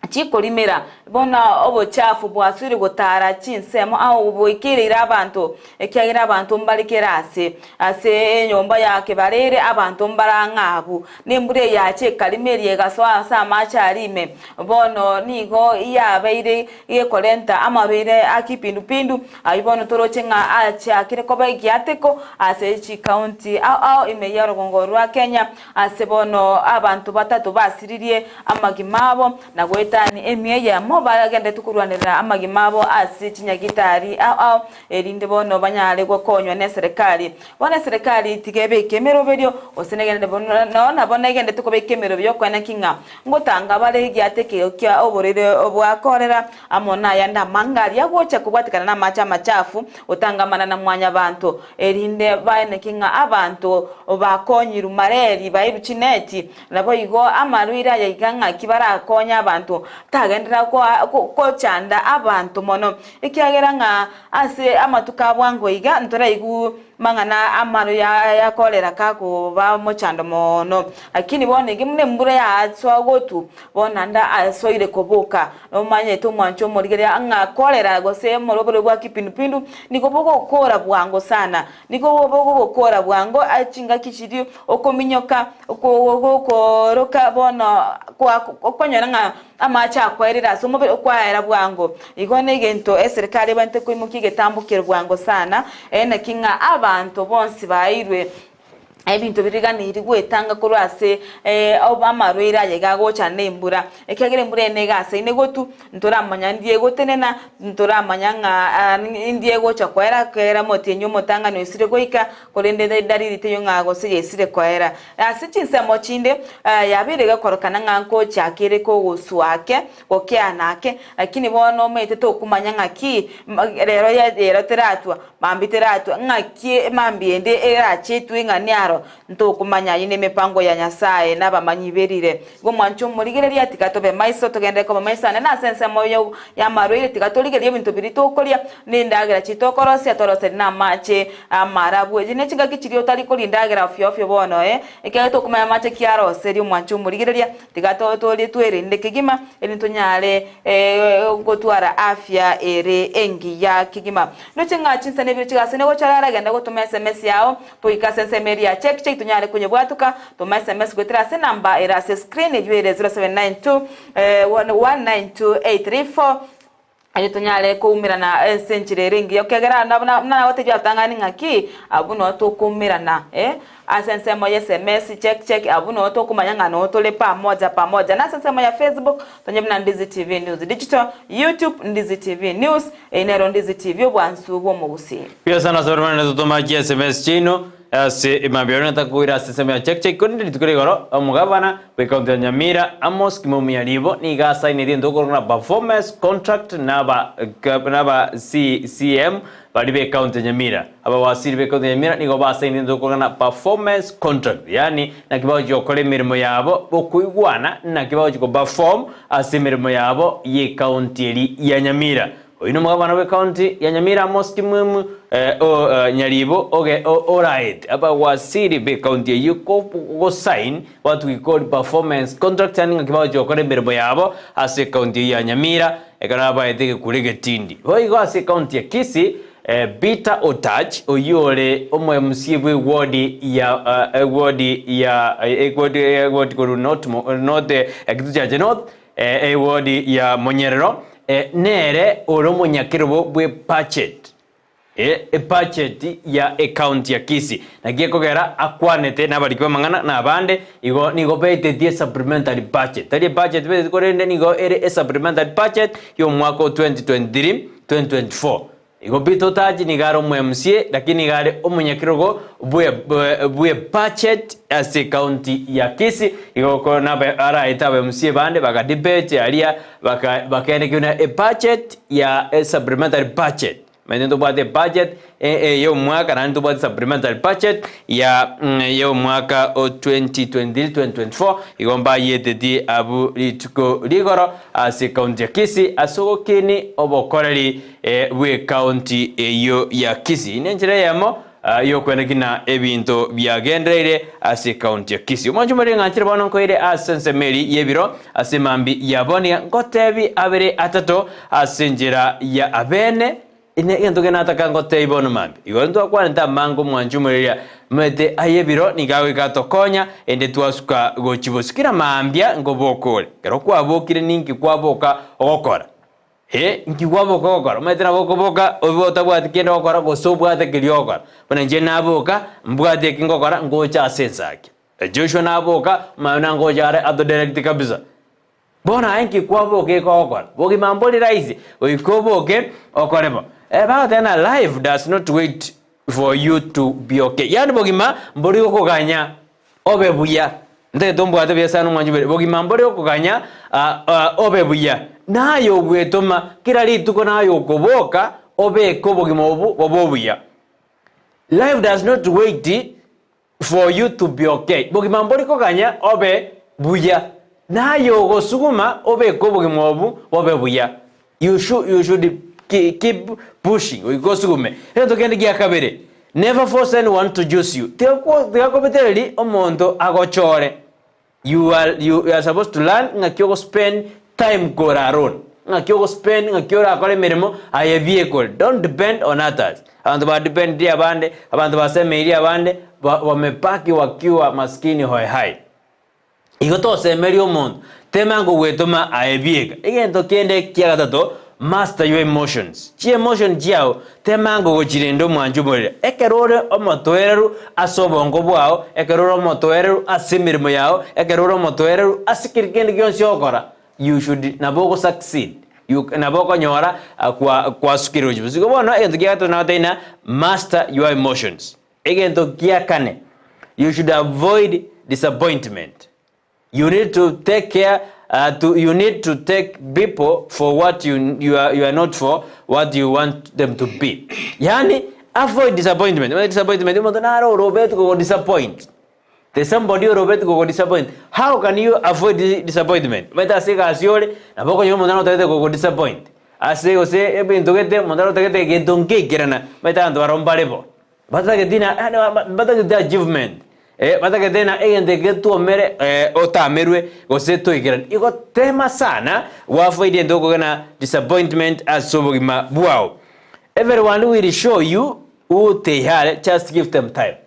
chikorimera, bono obochafu bwasoire gotara chinsemo ao boikereire abanto, ekiagera abanto mbare kera ase. Ase enyomba ya kebarere abanto mbarang'e abwo, na embura eyacha ekarimeria egasoa ase amache aria ime. Bono nigo yabeire gekorenta amarwaire a kipindupindu, ayio bono toroche ng'a achakire koba egiateko ase chikaunti ao ao ime y'orogongo rwa Kenya, ase bono abanto batato basiririe amagima abo, na goetania emia eyemo bagenderete korwanerera amagima abo ase chinyagitari ao ao. Erinde bono banyare gokonywa neserekari. Bono eserekari tiga ebeke emeroberio, gose negenderere bono nabo negenderete kobeka emeroberio y'okoena ki ng'a ngotanga bare egiate ekio kia oborwaire bwa korera, amo nayande amange aria agocha kobwatekana namache amachafu, gotangamana na mwanyabanto, erinde baeneke ng'a abanto bakonyirwe mareri bairwe chineti, Naboigo amarwaire aya iga ng'aki barakonye abanto, tagenderera gochanda abanto mono, ekiagera ng'a ase amatuko a bwango iga ntoraigwe mang'ana amaro yakorera kakoba omochando mono. Lakini bono iga buna embura yasoa gotwa, bono naende asoire koboka, nomanyete omwancho omorigereria ng'a korera gose omoroboro bwa kipindupindu nigo bogokora bwango sana. Nigo bogokora bwango chingaki chiria okominyoka gokooroka bono okonyora ng'a amache akwaerire ase omobere okwaera bwango. Igo negento eserikari ebwenerete koimokia egetambo kere bwango sana, naki ng'a abanto bonsi baeirwe ebinto biriganirie gwetanga korwa ase amarwaire aya iga agocha nembura, ekiagera embura eye nigo egasaine gotwa. Ntoramanya ndi egotenena, ntoramanya ng'a ndi egocha koera, kera omotienyi omotang'ani oisire goika, korende edariri teiyo ng'a gose yaisire koera. Ase chinsemo chinde yabeire gekorokana ng'a nkochaka ere kogoswa ake, gokeana ake, lakini bono omanyete tokomanya ng'aki rero rero teratwa, mambia teratwa, ng'aki mambia ende erache etwe ng'a niaro, Ntokomanya ayio nemepango ya Nyasae nabamanyi berire. Igo mwanche omorigereria, tiga tobe maiso, togenderere koba maiso ane nase ensemo y'amarwaire, tiga torigererie ebinto biria tokoria, na endagera chiria tokorosia, toroserie namache amarabu. Echi nechingaki chiria otari koria endagera ofio ofio bono, ee, ekiagera tokomanya amache ki aroserie omwanche omorigereria, tiga torie twerende kegima, erinde tonyare gotwara afya ere engiya kegima. Ndoche ng'a chinsa nebiro chigasene gocha rara, genda gotoma sms yao, Goika ase ensemo eria ya check check tonyare konyebwatoka, toma sms goetera ase enamba ere ase screen eyio ere 0792 192 834 erio tonyare koumerana ase enchera ere engiya ekiagera buna nagotebia abatang'ani ng'aki abwo noo tokoumerana eh ase ensemo ya sms check check abwo noo tokomanya ng'a noo tore pamoja pamoja. Na ase ensemo ya Facebook tonye buna Ndizi TV News Digital, YouTube Ndizi TV News. Eye nero Ndizi TV obwansu bw'omogusii. Buya sana ase barabwo totoma chi sms chiaino ase mambia ore nataka koira ase ensemo ya check check korende rituko ria igoro omogabana bwe county ya Nyamira Amos Kimomia Nyaribo nigo asaineti egento okorokwa na performance contract naba naba CCM baria be county ya Nyamira. Abawasiri be county ya Nyamira nigo basaineti egento okorokwa na performance contract yaani naki bagochia gokora emeremo yabo bokoigwana naki bagochia ko perform ase emeremo yabo ye county eri ya Nyamira. Oyio nomogabana bw'ecounty ya Nyamira Amos Kimwemu o Nyaribo oge oraete abawasiri b'ecounty eyio go sign what we call performance contract yaani ng'aki bagochia gokora emeremo yabo ase ecounty eyio ya Nyamira ekero abaete egekura egetindi. Boigo ase ecounty ya Kisii Peter Otach oyio ore omo MCA bwe ward ya eward ya eward eward korwa North North Kitutu North Eward ya Monyerero nere ore omonyakerobo bwe budget ebudget ya ecounty ya Kisii. Naki ekogera akwanete nabariki b'amang'ana na abande igo nigo betetie supplementary budget. Tari ebudget beteti korende nigo ere esupplementary budget y'omwaka o 2023, 2024. Igo Peter Otaji nigo are omo MCA lakini nigo are omonyakerogo bwe bwe budget ase ecounty ya Kisii. Igo ko nabe araete aba MCA bande baka debate aria baka bakaenekia buna ebudget ya supplementary budget Omanyete ntobwate ebudget ya omwaka naende ntobwate supplementary budget ya ya omwaka o 2023-2024 igo mbayetetie abwo rituko rigoro ase ecounty ya Kisii ase ogokini obokoreri bw'ecounty eyio ya Kisii. Nenchera eyemo y'okweneki na ebinto biagendereire ase ecounty ya Kisii. Omwancho omoriri ng'anchire bono nkoire ase ensemo eri y'ebiro ase mambi ya bono ngotebi abere atato ase enchera ya abene ine egento kende nataka ngotebi bono mambia. Igoro ntwakwanete amange omwancho omoriri omanyete aye ebiro nigo agoika atokonya ende twasuka gochia bosio kera mambia nkoboka ore. Ekero kwabokire ninki kwaboka ogokora? Ee, inki kwaboka ogokora? Omanyete nabo okoboka obe otabwati kende ogokora gose obwate keria ogokora. Buna inche naboka, mbwate eki ngokora, ngocha ase ensaki. Joshua naboka, omanye buna ngocha are atodirect kabisa. Bono aye nki kwaboka eke ogokora? Bogima mbori rahisi, goika oboke okore bo. Bagoteba ng'a life does not wait for you to be okay. Yaani bogima mbori gokoganya obe buya. Ntagete ombwate buya sana omwanchi bwere. Bogima mbore okoganya obe buya. Naye ogwetoma kera rituko naye okoboka obeke obogima obo bobe obuya. Life does not wait for you to be okay. Bogima mbori koganya obe buya. Naye ogosuguma obeke obogima obu bobe buya. You should, you should keep pushing goika osugume. Egento kende gia kabere, never force anyone to choose you. Tiga kobetereri omonto agochore. You are, you, you are supposed to learn ng'aki ogo spend time kore alone. Ng'aki ogo spend, ng'aki orakore emeremo aye biekore. Don't depend on others. Abanto ba dependiri abande, abanto basemeirie abande, wamebaki wakiwa maskini hoehai. Igo tosemerie omonto, tema nkogwetoma aye bieka. Egento kende kia gatato, master your emotions. Chi emotion chiao, tema nkogochirenda omwancho omorere. Ekero ore omotoereru ase obongo bwao, ekero ore omotoereru ase emeremo yao, ekero ore omotoereru ase keri kende gionsi ogokora, you should nabo ogo succeed. You nabo okonyora kwa kwasukire gochia bosio. Igo bono egento kia gatato nagotebia ng'a master your emotions. Egento gia kane, you should avoid disappointment. You need to take care uh, to, you need to take people for what you, you, are, you are not for what you want them to be. Yani avoid disappointment. Avoid disappointment omonto naro orobeti kogo disappoint. There's somebody orobeti kogo disappoint. How can you avoid disappointment? Omanyete ase egasi ore nabo okonyora omonto nagotagete kogo disappoint. Ase gose ebinto gete omonto arotagete egento nkeikerana, omanyete abanto barobwo mbare bo. Batageti na yaani batagete achievement, eh, batagete na egento eke getwomere otamerwe gose toikerani. Igo tema sana gwafoid egento okogena disappointment ase obogima bwao. Everyone will show you who they are, just give them time.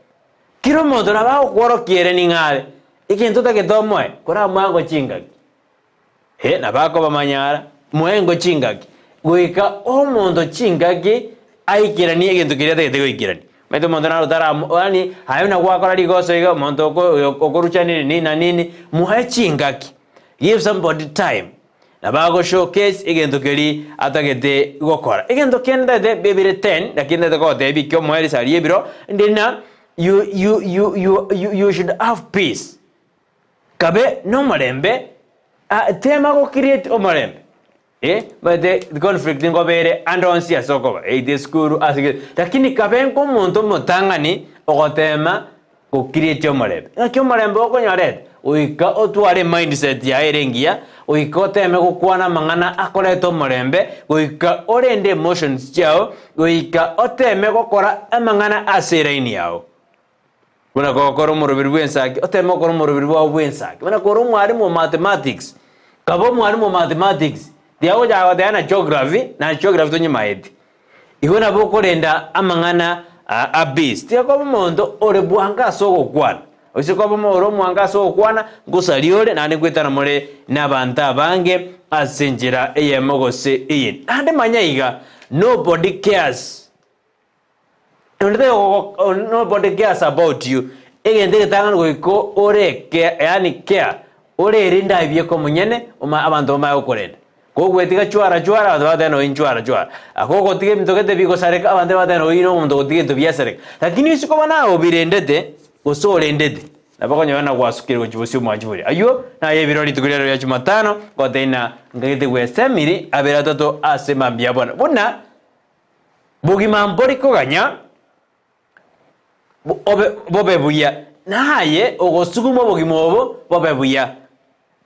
Kera omonto nabo agokworokia ere ning'o are, egento otagete omoe, koramoe ango chingaki. Ee, nabo akobamanya moengo chingaki, goika omonto chingaki aikeranie egento keria atagete goikerania. Omanyete omonto naro otaramo yaani aye buna gwakora rigoso iga omonto oko okoruchanire nini na nini, moe chingaki, give somebody time, nabo ago showcase egento keria atagete gokora. Egento kende ntagete bibire ten, lakini ntagete kogotebia ekio omoe risaria ebiro, ndi na you you you you you should have peace. Kabe nomorembe, ah, tema go create omorembe. Eh, omanyete conflict nkoba ere ande onsi ase okoba, either esukuru ase ge, lakini kabe nkomonto omotang'ani ogotema go create omorembe. Ng'aki omorembe okonyorete? Goika otware emindset yaye ere engiya, goika oteme gokwana amang'ana akoreta omorembe, goika orende emotions chiago, goika oteme gokora amang'ana ase eraini yago. Buna gokora omoroberi bw'ensaki, oteme gokora omoroberi bwao bw'ensaki. Buna kore omwalimu o mathematics, kaba omwalimu o mathematics, tiga gochaka goteba na geography, na geography tonyemaeti. Igo nabo okorenda amang'ana a base. Tiga koba omonto ore bwango ase ogokwana. Oise koba ore omwango ase ogokwana, nkosaria ore naende nkoetana more nabanto abange ase enchera eyemo gose eyende. Naende manya iga, nobody cares. Onde taiyo ogogo nobody cares about you, egento egetang'ani goika ore care yaani care, orerinde aye bieka omonyene oma abanto bamanye gokorenda. Kogwetiga chwara chwara, abanto bagoteba noyo inchwara chwara. Kogotiga ebinto gete bigosareka, abanto bagoteba noyo nomonto ogotiga ebinto biasareka. Lakini ase koba naye obirendete, gose orendete, nabo okonyora ng'a gwasukire gochia bosio omwanchi boria. Ayio naye ebiro rituko riarero ria Jumatano, ngotebia ng'a nkagete gwesemiri abere atato ase mambia bono. Buna bogima mbori koganya obe bobe buya, naye ogosuguma obogima obo bobe buya.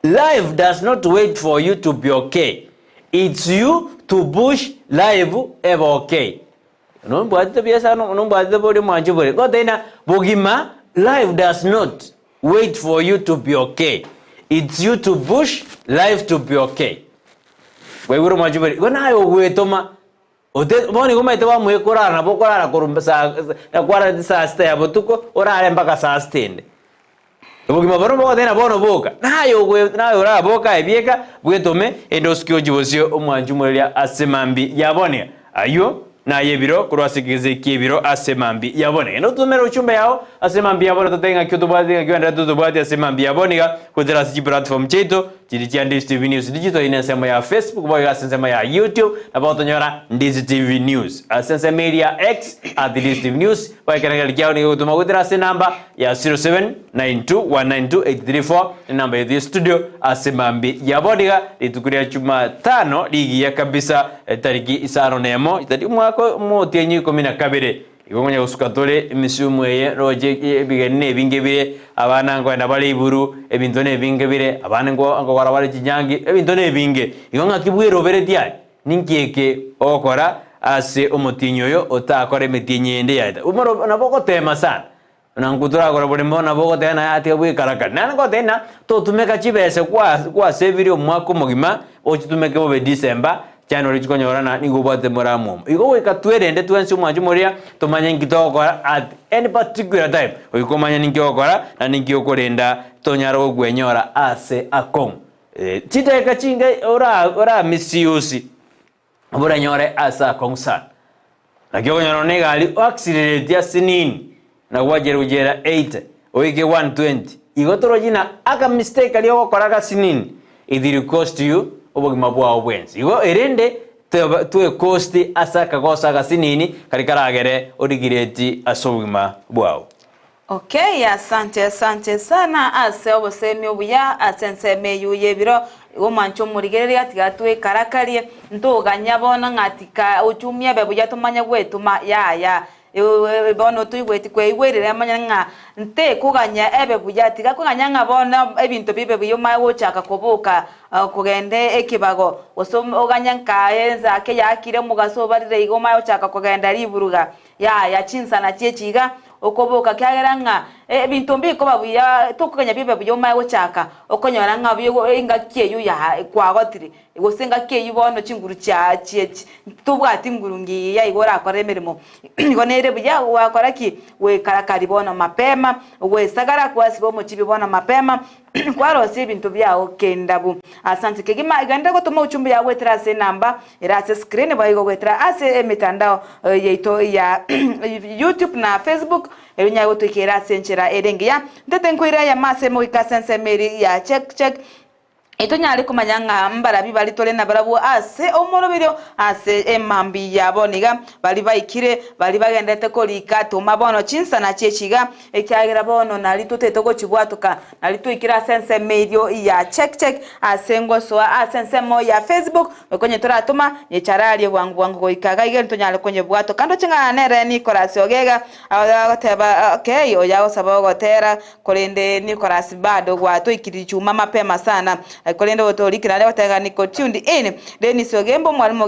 Life does not wait for you to be okay, it's you to push life ebe okay. Nombwatete buya sana, nombwatete bori omwanchi bore. Gotebia ng'a bogima, life does not wait for you to be okay, it's you to push life to be okay. Kwaigure omwanchi bore? Igo naye ogwetoma. Ote, bono igo omanyete wamoe korara nabo okorara korwa saa nakwararete saa sita ya botuko orare mpaka saa sita ende. Obogima bono bogoteba bono boka, naye ogwe naye oraboke aye bieka bwetome ende osuke ochie bosio omwanchi omoreria ase mambia ya bono. Ayio naye ebiro korwa ase ekegese ki'ebiro ase mambia ya bono. Genda otomere ochumbe yao ase mambia ya bono totebe ng'aki otobwate ng'aki oenderete otobwate ase mambia ya bono iga goetera ase chiplatform chiaito Chiri chia Ndizi TV News Digital ine ensemo ya Facebook boigo ase ensemo ya YouTube nabo otonyora Ndizi TV News. Ase ensemo eria ya X at Ndizi TV News boigo ekerengererio kiao nigo egotoma goetera ase enamba ya 0792192834 enamba yetu ya studio ase mambi ya bodiga rituko ria Jumatano rigiya kabisa etariki isano nemo omwaka omotienyi ikomi na kabere. Igo konya gosuka tore emisumu eye, roche ebigeni nebinge bire, abana nkoenda bare iburu, ebinto nebinge bire, abande nko nkogora bare chinyangi, ebinto nebinge. Igo ng'aki bweroberetie aye? Ninki eke ogokora ase omotienyi oyo otakore emetienyi ende yaeta? Omoro nabo ogoteema sana, buna nkwo torakore boremo nabo ogoteba naye atiga bwekarakari. Naende ngotebia ng'a totumeka chibesa kwa kwasevirie omwaka omogima, ochitumeke bobe December, Chiano chikonyora na nigo obwate moramwomo. Igo goika twerende twensi omwancho moria, tomanye nki togokora at any particular time. Goika omanye ninki ogokora na ninki okorenda tonyara gokwenyora ase akong'u. Eh, chidakika chinke ora ora misuse oboranyore ase akong'u sana. Naki okonyora nonya egari oaccelerate ase nini na gwachire gochiera 80 oike 120 igo torochi na aka mistake karia ogokora gasinini it will cost you obogima bwao bwensi. Igo erende tobe twecost ase akagoso agasinini karia karagere origireti ase obogima bwao. Okay, asante asante sana ase obosemi obuya ase ensemo eywo y'ebiro. Igo omwanche omorigereria tiga twekarakarie, ntoganya bono ng'a tika ochumia ebe buya tomanye gwetoma yaya. Bono toigweti kweigwerire manye ng'a ntekoganya ebe buya, tiga koganya ng'a bono ebinto bibe buya omanye gochaka koboka kogenda ekebago, gose oganye nka ensa ake yaakire omogaso obarire iga omanye gochaka kogenda riburuga. Yaya, chinsana chi'echi iga okoboka, kiagera ng'a ebinto mbikoba buya, tokoganya bibe buya omanye gochaka okonyora ng'a buya engaki eyio ya kwagotire, gose engaki eyio bono chinguru chia chie tobwati nguru ngiya igo orakore emeremo. Igo nere buya gwakora ki? Goikarakari bono mapema, goesagara kwasiba omochibi bono mapema, kwarosia ebinto biao kendabu. Asante kegima, genda gotoma uchumbe yao goetera ase enamba ere ase screen boigo goetera ase emetandao yaito ya YouTube na Facebook erio onyare gotoikera ase enchera ere engiya. Ntete nkoire eyemo ase emoika ase ensemo eria ya check check etonyare komanya ng'a mbarabi bari tore nabarabwo ase omoroberio ase emambia ya bono iga bari baikire bari bagenderete korika toma bono chinsana chi'echi iga ekiagera bono nari totete gochibwatoka Nari twaikire ase ensemo erio ya check check ase ngosoa ase ensemo ya Facebook okonye toratoma nyechararie bwango bwango goika iga iga ntonyare konyebwatoka ndoche ng'a nere Nicholas Ogega agoteba okay oyo agosaba ogotera korende Nicholas bado gwatoikirie chuma mapema sana korende otorikire naende agoteba ng'a niko tuned in Dennis Ogembo omwalimu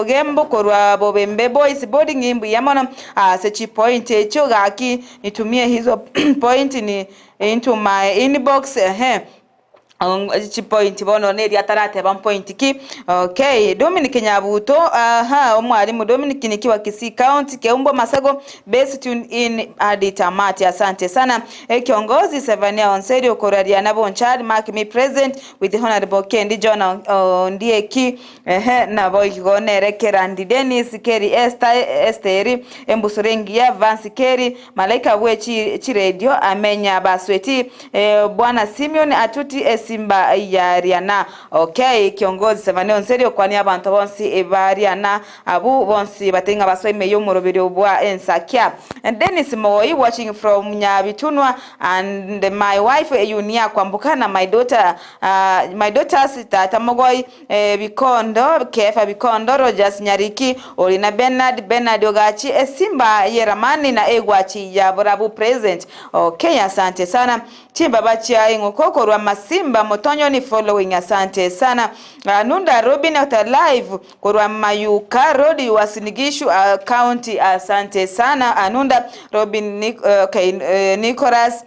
Ogembo korwa Bobembe Boys Boarding mbuya mono ase chipoint echio gaki nitumie hizo point ni Into my inbox ehe chipoint bono neri atarateba mpoint ki okay Dominic Nyabuto aha omwalimu Dominic nikiwa Kisii County Keumbo Masago base tune in hadi tamati asante sana ekiongozi Sevania Onseri okoraria na Bonchari mark me present with Honorable Kendi John Ondieki Ehe, naboigo nere Kerandi Dennis, Keri Esther, Esteri, Embusuro Engiya, Vance Keri, Malaika bwe chi chiredio, Amenya Basweti, eh, Bwana Simeon Atuti, AC. Esimba ya Riana. Okay, kiongozi Sevane Onseri okwania abanto bonsi ba Riana abu bonsi batari ng'a basoe ime y'omoroberio bwa ensakia. Dennis Mogoi watching from Nyabitunwa and my wife Eunia Kwamboka na my daughter my daughters Tata Mogoi Bikondo, Kefa Bikondo, Rogers Nyariki, Orina Bernard, Bernard Ogachi, Esimba y'eramani na egwachi ya borabu present. Okay, asante sana. Chimbaba chia eng'uko korwa Masimba Motonyoni following asante sana. Nunda Robin ota live korwa Mayuka Road Uasin Gishu County asante sana Anunda Robin okay, Nicholas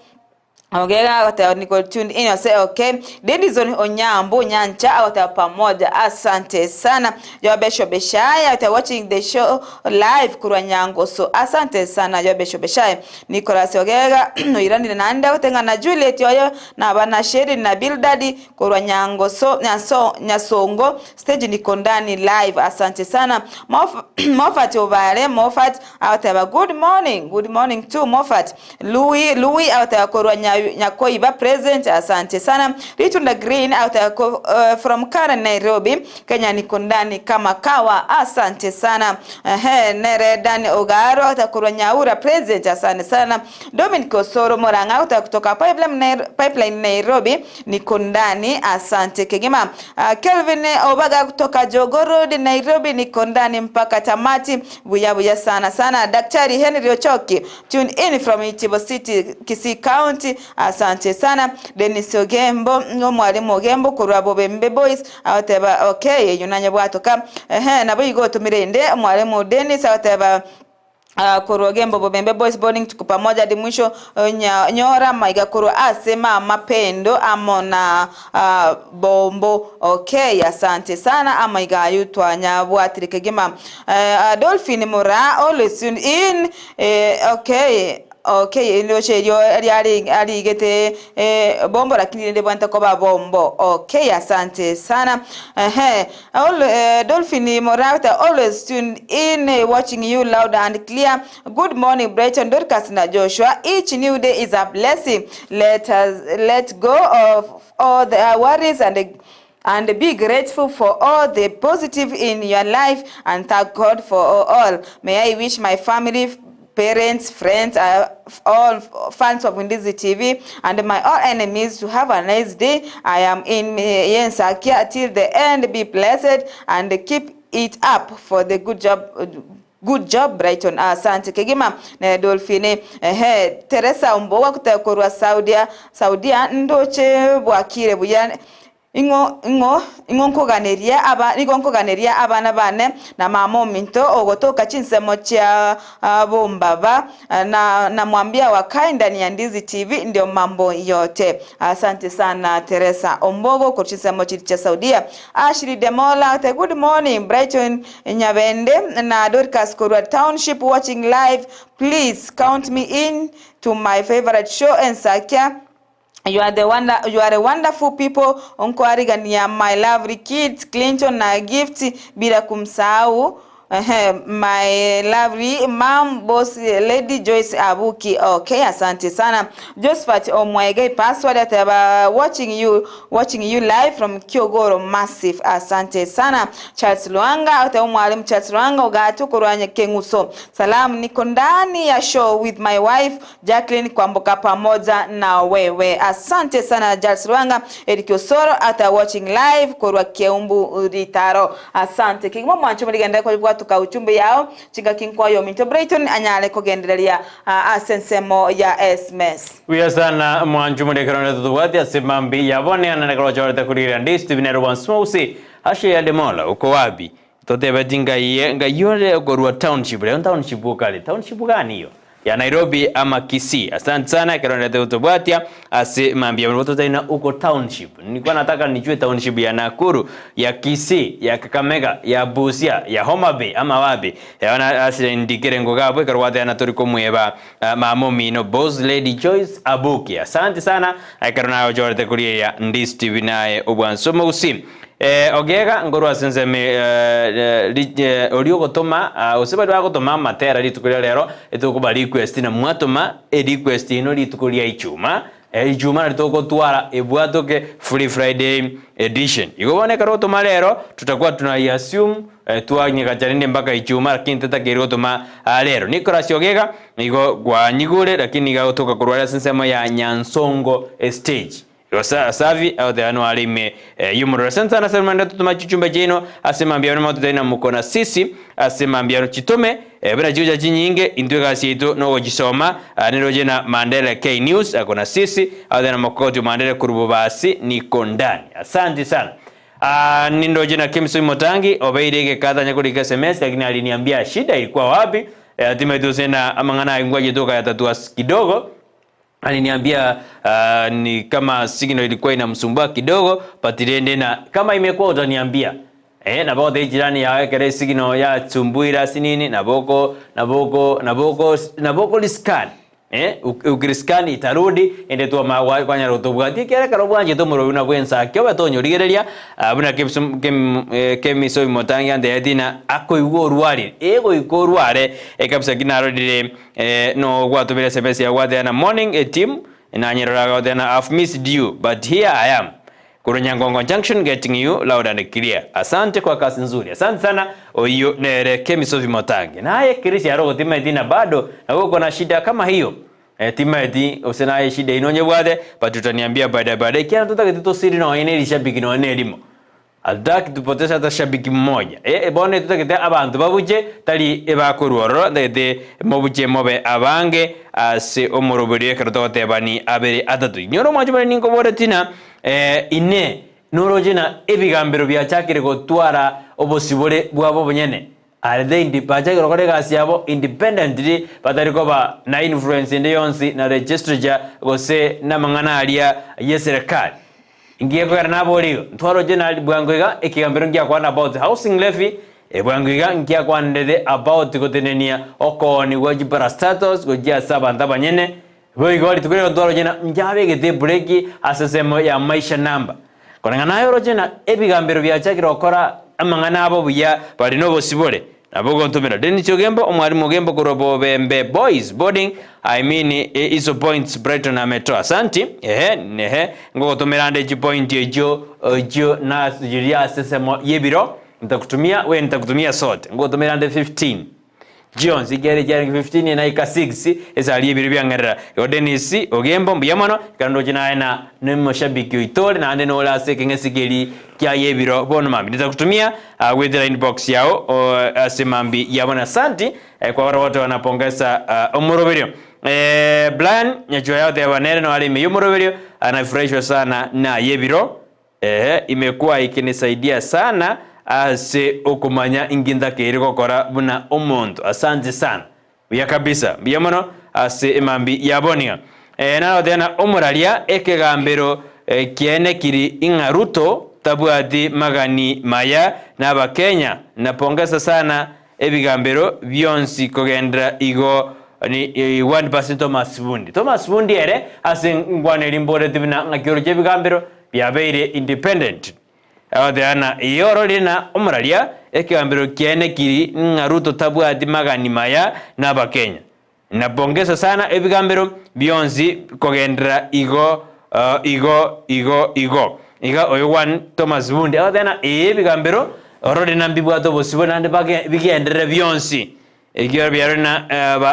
Ogega agoteba niko tuned in ase okay. Denison Onyambo Nyancha agoteba pamoja asante sana. Jobesho Beshaya agoteba watching the show live korwa Nyangoso asante sana Jobesho Beshaya. Nicholas Ogega oiranire naende agoteba ng'a na Juliet oyo na abana Sherin na Bildad korwa Nyangoso Nyaso Nyasongo stage niko ndani live asante sana. Mof Moffat Obare Moffat agoteba good morning good morning too Moffat. Louis Louis agoteba korwa Nyakoiba present asante sana. Ritunda Green agoteba from Karen Nairobi Kenya niko ndani kama kawa asante sana. Ehe nere Dani Ogaro agoteba korwa Nyaura present asante sana. Dominic Osoro Moranga agoteba kutoka Pipeline, Pipeline Nairobi niko ndani asante kegima. Kelvin Obaga kutoka Jogoo Road Nairobi niko ndani mpaka tamati buya buya sana sana. Daktari Henry Ochoki tune in from Itibo City Kisii County asante sana. Dennis Ogembo mwalimu Ogembo korwa Bobembe Boys agoteba okay eyo nanye bwatoka. Ehe nabo igo otomirende mwalimu Dennis agoteba korwa Ogembo Bobembe Boys boarding tuko pamoja hadi mwisho. Nyora maiga korwa asema mapendo amo na bombo okay asante sana amaiga ayutwa nyabwatire kegima. Dolphin Mura always tuned in okay okay ndoche ari arigete bombo lakini ndi bwanta koba bombo okay asante sana. Ehe all Dolphin Morata always tuned in watching you loud and clear. Good morning Brighton Dorcas na Joshua. Each new day is a blessing. Let us let go of all the worries and be grateful for all the positive in your life and thank God for all. May I wish my family, parents, friends, all fans of Ndizi TV and my all enemies to have a nice day. I am in Yensakia till the end. Be blessed and keep it up for the good job. Good job Brighton. Asante kegima na Dolphine. Ehe Teresa Ombowa kutoka Saudia Saudia ndoche bwakire buya ingo ingo ingo nkoganeria aba ingo nkoganeria abana bane na mama ominto ogotoka chinsemo chia bombaba na namwambia wakae ndani ya Ndizi TV ndio mambo yote. Asante sana Teresa Ombogo kwa chinsemo cha Saudia. Ashley Demola good morning Brighton Nyabende na Dorcas Korwa Township watching live. Please count me in to my favorite show Ensakia. You are the wonder, you are a wonderful people. Onkoarigania my lovely kids Clinton na Gift bila kumsahau my lovely mom boss Lady Joyce Abuki. Okay, asante sana. Josephat Omwege password ataba watching you live from Kiogoro Massive. Asante sana. Charles Luanga ata mwalimu Charles Luanga ogatu kurwanya Kenguso. Salamu, niko ndani ya show with my wife Jacqueline Kwamboka pamoja na wewe. Asante sana Charles Luanga. Eric Osoro ata watching live kurwa Keumbu Ritaro. Asante. Kigimo mwancho muligenda kwa tuka uchumbe yao chinga kinkwayo Minto Brighton anyale kugendereria asensemo ya SMS. Uya sana mwanchu mulekerone tutuwati asimambi yabone ananekolo chorete kurira ndisi tibinero wansmosi ashe ya demola uko wapi totebe tinga iye ngayore korwa township leo township ukali township gani hiyo ya Nairobi ama Kisii. Asante sana kerone tutubwatia asimambi ya tena uko township. Nilikuwa nataka nijue township ya Nakuru, ya Kisii, ya Kakamega, ya Busia, ya Homa Bay ama wapi. Yaona asile ndikire ngogabwe karwate anatori kumweba mamo mino boss Lady Joyce Abuki. Asante sana kerona jorete kuria Ndisi TV naye obwansomo usi. Ogega ngorwa senseme oliogotoma usibali bagotoma matera rituko ria rero etukuba request na mwatoma e request ino rituko ria ichuma Ijumaa nari togotwara ebwatoke Free Friday edition. Igo bono ekero gotoma rero tutakuwa tunaiassume twanyegachia rende mpaka Ijumaa lakini tetakeire gotoma rero. Nicholas Ogega nigo kwanyigure lakini nigo agotoka korwa are ase ensemo ya Nyansongo stage. Igo Savi agoteba noare ime y'omorero. Asante sana ase rende totoma chichumbe chiaino ase mambia ano mototebie na mokona sisi ase mambia ano chitome buna chigocha chinyinge intwe egasi yaito nogochisoma niroche na Mandela K News akona sisi agoteba na mokogoti Mandela korwa bobasi niko ndani. Asanti sana. Nindoche na Kemsoi Motangi obeire egeka tanya korika sms lakini aliniambia shida ilikuwa wapi timaeti gose na amang'ana aye ngwachete okayatatua kidogo. Aliniambia ni kama signal ilikuwa inamsumbua kidogo but rende na kama imekuwa utaniambia. Nabo ogotebia ejirani yao ekero esignal yasumbuire ase nini nabo oko nabo oko nabo oko nabo okoriscan ukiriscan itarudi ende twamanya gwa kwanyara gotobwatia ekiagera ekero bwanchete omorobio buna bw'ensaki obe tonyorigereria buna kebisum kem kemiso bimotangi antebetie ng'a akoigwa orwarire, egoika orware kabisa ki narorire No gwatobire sms yao gwateba na morning a team nanyerora agoteba na I've missed you but here I am korwa Nyangongo junction getting you loud and clear asante kwa kazi nzuri asante sana oyio nere Kemi Sophie Motangi naye Chris aro timaeti na bado nabo uko na shida kama hiyo timaeti gose naye shida ino onyebwate but utaniambia baadaye baadaye ekiagera totagete tosiri nonye ne rishabiki nonye ne erimo Hatutaki tupoteze hata shabiki mmoja. Eh, bono etotagete abanto babuche, tari ebakorwa ororo, ntagete mobuche mobe abange ase omoroberio ekero togotebani abere atato. Inyora omwancho bore ninkoboretie na eh, inee, noroche na ebigambero biachakire gotwara obosibore bwabo obonyene? Are they indi bachakire gokora egasi yabo independently batari koba na influence ende yonsi na legislature gose namang'ana aria yeserekari? Ngiye kogera nabore igo, ntwaroche nari bwango iga ekegambero ngiakwana about housing levy, bwango iga ngiakwanderete about gotenenia okoonigwa chiparastatals gochia ase abanto abanyene, boigo rituko riria ntwaroche na nkiabegete ebreki ase ensemo ya maisha number. Koreng'ana naye oroche na ebigambero biachakire gokora amang'ana abo buya bare nobosibore, Nabo ogontomera Dennis Ogembo, omwalimu Ogembo korwa Bobembe Boys Boarding, I mean iso points Brighton ametoa. Asanti, ehe, ehe, ngogotomera ande chipoint echio echio nasichiria ase ensemo y'ebiro, nitakutumia we nitakutumia sote, ngogotomera ande 15 chionsi ekiagera echiarenge 15 naika 6 ase aria ebiro biang'erera. Igo Dennis Ogembo mbuya mono, ekero ndoche naye na nomoshabiki oito ore naende nore ase ekeng'esi keria kiaye ebiro bono mambia nitakutumia Goetera inbox yao ase mambi yabo na asanti kwa baria gotoa na pongesa omoroberio. Brian Nyachoya oteba nere noare ime yomoroberio anafurahishwa sana naye ebiro eeh imekuwa ikinisaidia sana ase okomanya inki ntakeire gokora buna omonto. Asante sana. Buya kabisa, mbuya mono ase emambi ya bonia. Naro tena omoraria ekegambero kiaene kiri ing'a Ruto tabwati magani maya nabakenya. Napongeza sana ebigambero bionsi kogendera igo ni one person Thomas Bundi. Thomas Bundi ere ase ngwana eri mboreti buna ng'aki oroche ebigambero biabeire independent. Agoteeba ng'a eye ororire na omoraria, ekegambero kiaye kiri ng'a Ruto tabwati magani maya n'Abakenya. Napongeza sana ebigambero bionsi kogenderera igo igo igo igo. Iga oyo one Thomas Bundi agoteeba ng'a ee ebigambero ororire na mbibwate obosibore naende bigenderere bionsi. Ekiagera biarorire na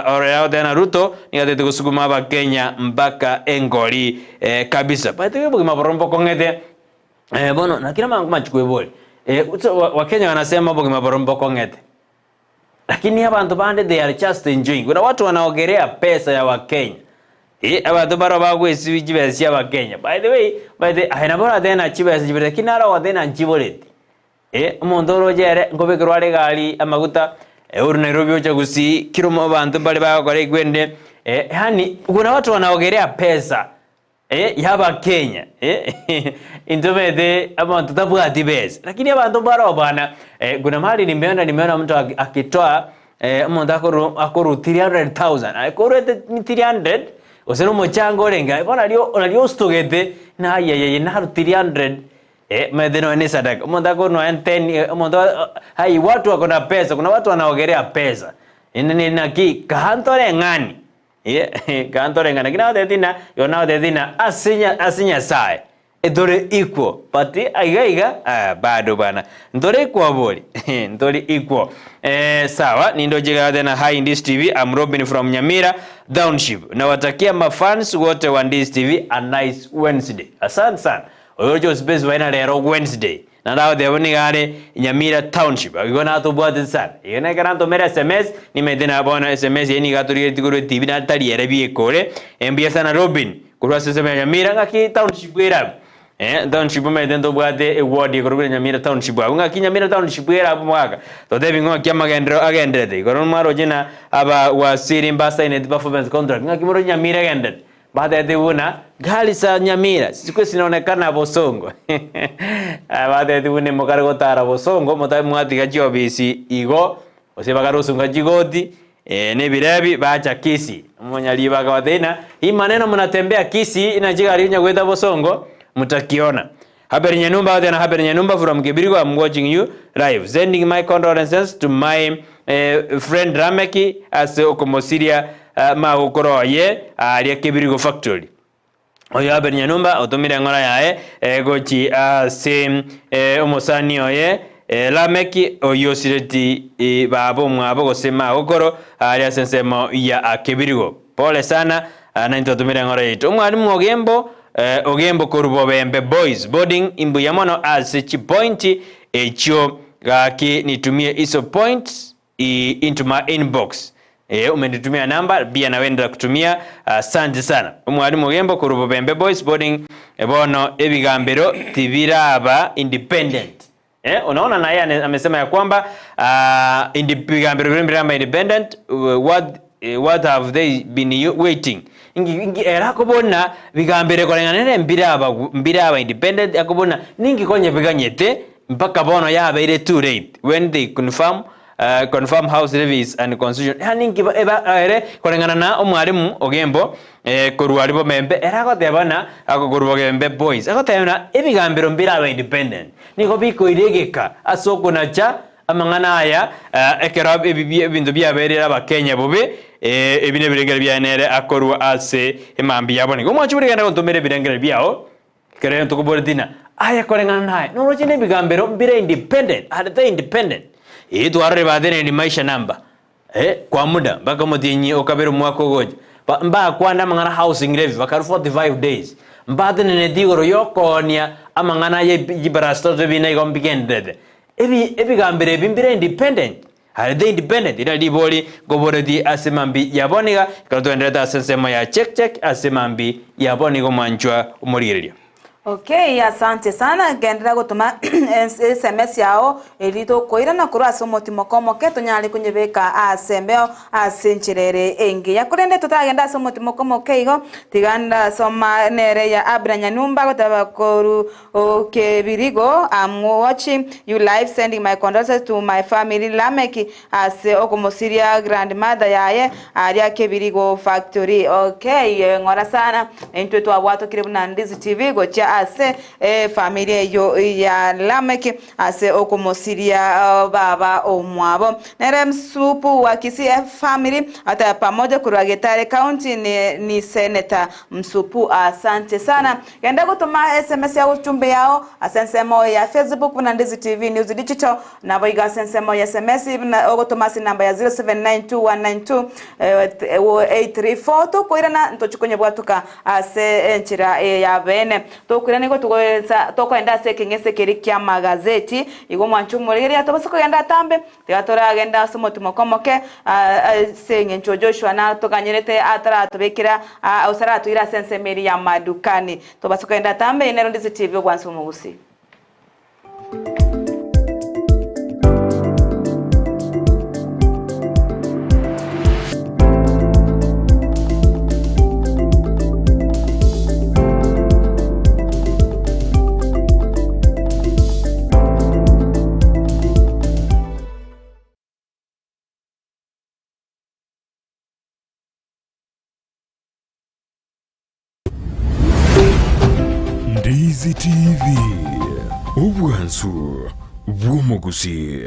ororire agoteba ng'a Ruto nigo atagete gosukuma Abakenya mpaka engori kabisa. By the way obogima bororo mbokong'ete. Bono naki namango machia kweboria, Wakenya wanasema obogima boria mbokong'ete, lakini abanto bande they are just enjoying. Kuna watu wanaogelea pesa ya Wakenya, abanto mbaro bagwesibia chibesa chia Abakenya. By the way, by the aye nabo oratebe ng'a chibesa chibere lakini naro ogoteba ng'a nchiboreti. Omonto oroche ere nkobekerwa are egari amaguta, orwa Nairobi ocha Gusii, kera abanto mbare bagokora ekwende, yaani kuna watu wanaogelea pesa. Y'Abakenya intomanyete abanto tabwati besa, lakini abanto mbaro bana kuna mahali nimeona nimeona mtu akitoa omonto akoru akorwa 300,000 aye korwete 300 gose na omochango orenge aye bono nario nario ositogete ng'a ayayaya narwa 300 omanyete nonya na esadaka omonto akorwa nonya 10 omonto hai watu wako na pesa kuna watu wanaogelea pesa naki kaha ntore ng'ani. Gantoreng'ana ki nagotebeti ng'a igo nagotebeti ng'a ase ase Nyasaye Ntore equal but aiga iga ah bado bana ntore equal bori ntore equal eh sawa nindoche iga tena hi Ndizi TV I'm Robin from Nyamira township nawatakia mafans wote wa Ndizi TV a nice Wednesday asante sana oyo oroche ospace baina rero Wednesday naende agoteba buna iga are Nyamira township igo natobwatete sana iga nekero antomera sms nimanyete na bono sms eye nigo atorigeretie korwa etibi naende tari ere bieka ore mbuya sana Robin Korwa ase ensemo ya Nyamira ng'aki township ere abwo? Eh, township omanyete ntobwate eward ekorokwa Nyamira township abwo. Ng'aki Nyamira township ere abwo mogaka? Totebi ng'o ng'aki amagenderero agenderete. Igoro mwaroche ng'a aba wasiri mbasaineti performance contract. Ng'aki moroche Nyamira egenderete? Batebete buna gari za Nyamira zisikuwe zinaonekana Bosongo. Batebete buna mokare gotara Bosongo motabe mwatiga chiofisi igo, gose bakarusunga chigoti, Nebirebi bacha Kisii. Omonyariibo akabatebia, Ina, hii maneno mnatembea Kisii na chigari onya goeta Bosongo, mtakiona. Haberi Nyanumba agateba na Haberi Nyanumba from Kibirigo am watching you live. Sending my condolences to my friend Rameki ase okomosiria magokoro oye aaria Kibirigo factory. Oyo Haberi Nyanumba otomire eng'ora yaye gochi ase omosani oye Lameki, oyio osireti baba omwabo gose magokoro aria ase ensemo ya Kebirigo. Pole sana, naintwe twatomire eng'ora yaito. Omwalimu Ogembo, Ogembo korwa Bobembe Boys Boarding, imbuya mono ase chipointi echio, gaki nitumie iso points into my inbox eh, umenitumia namba pia nawe nitakutumia asante sana omwalimu ogembo korwa bobembe boys boarding eh, bono ebigambero tibiraba independent eh, unaona naye ane- amesema ya kwamba uh, indi, bigambero bire mbiraba independent what, what have they been waiting Ingi, ingi, era akobona bigambero koreng'ana nere mbiraba mbiraba independent akobona ninki konya biganyete Mpaka bono yabeire too late when they confirm confirm house levies and constitution yaani inki eba ere koreng'ana na omwalimu Ogembo korwa aria Bomembe ere agoteba ng'a korwa Bogembe boys agoteba ng'a ebigambero mbirabe independent nigo bikoira egeka ase okonacha amang'ana aya ekero ebi ebinto biabereire abakenya bobe ebi nebirengererio biaye nere akorwa ase emambia yabo. Nigo omwanchi buna genda gontomera ebirengererio biao. Ekero egento koboretie ng'a aye koreng'ana naye noroche nebigambero mbire independent, are they independent? Ee twarorire bateneniri maisha number eh kwa muda mpaka omotienyi okabere omwaka ogocha ba mbakwane amang'ana housing levy bakarwa 45 days mbateneneti igoro yokoonia amang'ana ya chiparastatu ebina igo mbigenderete ebi ebigambero ebi mbire independent. Are they independent? Riria ribori nkoboretie ase mambi ya bono iga, ekero twaenderete ase ensemo ya check check ase mambi ya bono iga omwanchwa omorigereria. Okay, asante sana. Genderera gotoma sms yao erio tokoirana korwa ase omotimoko omoke tonyare konyebeka ase embeo ase enchera ere engiya. Korende totaragenda ase omotimoko omoke igo, tiga ndasoma nere ya Abner Nyanumba agoteba korwa Kebirigo, am watching you live sending my condolences to my family Lameck ase okomosiria grandmother yaye aria Kebirigo factory. Okay ng'ora sana intwe twabwatokire buna Ndizi TV gochia ase efamiri eyio ya Lameck ase okomosiria baba omwabo. Nere Msupu wa Kisii family ata pamoja korwa Getare county ni Senator Msupu asante sana. Genda gotoma sms ya gochumbe yao ase ensemo ya Facebook buna Ndizi TV News Digital, naboigo ase ensemo ya sms buna ogotoma ase enamba ya 0792192834 tokoirana ntochi konyebwatoka ase enchera eye ya beene. Tokoirana igo togoensa tokoenda ase ekeng'ese keria ki'amagazeti igo mwanche omorigereria tobase kogenda atambe Tiga toragende ase omotimoko omoke, ase engencho Joshua natoganyerete ataratobekera gose aratoire ase ensemo eria y'amadukani. Tobase kogenda atambe, eye nero Ndizi TV obwansi bw'omogusii. Ndizi TV, obwansu bw'omogusii.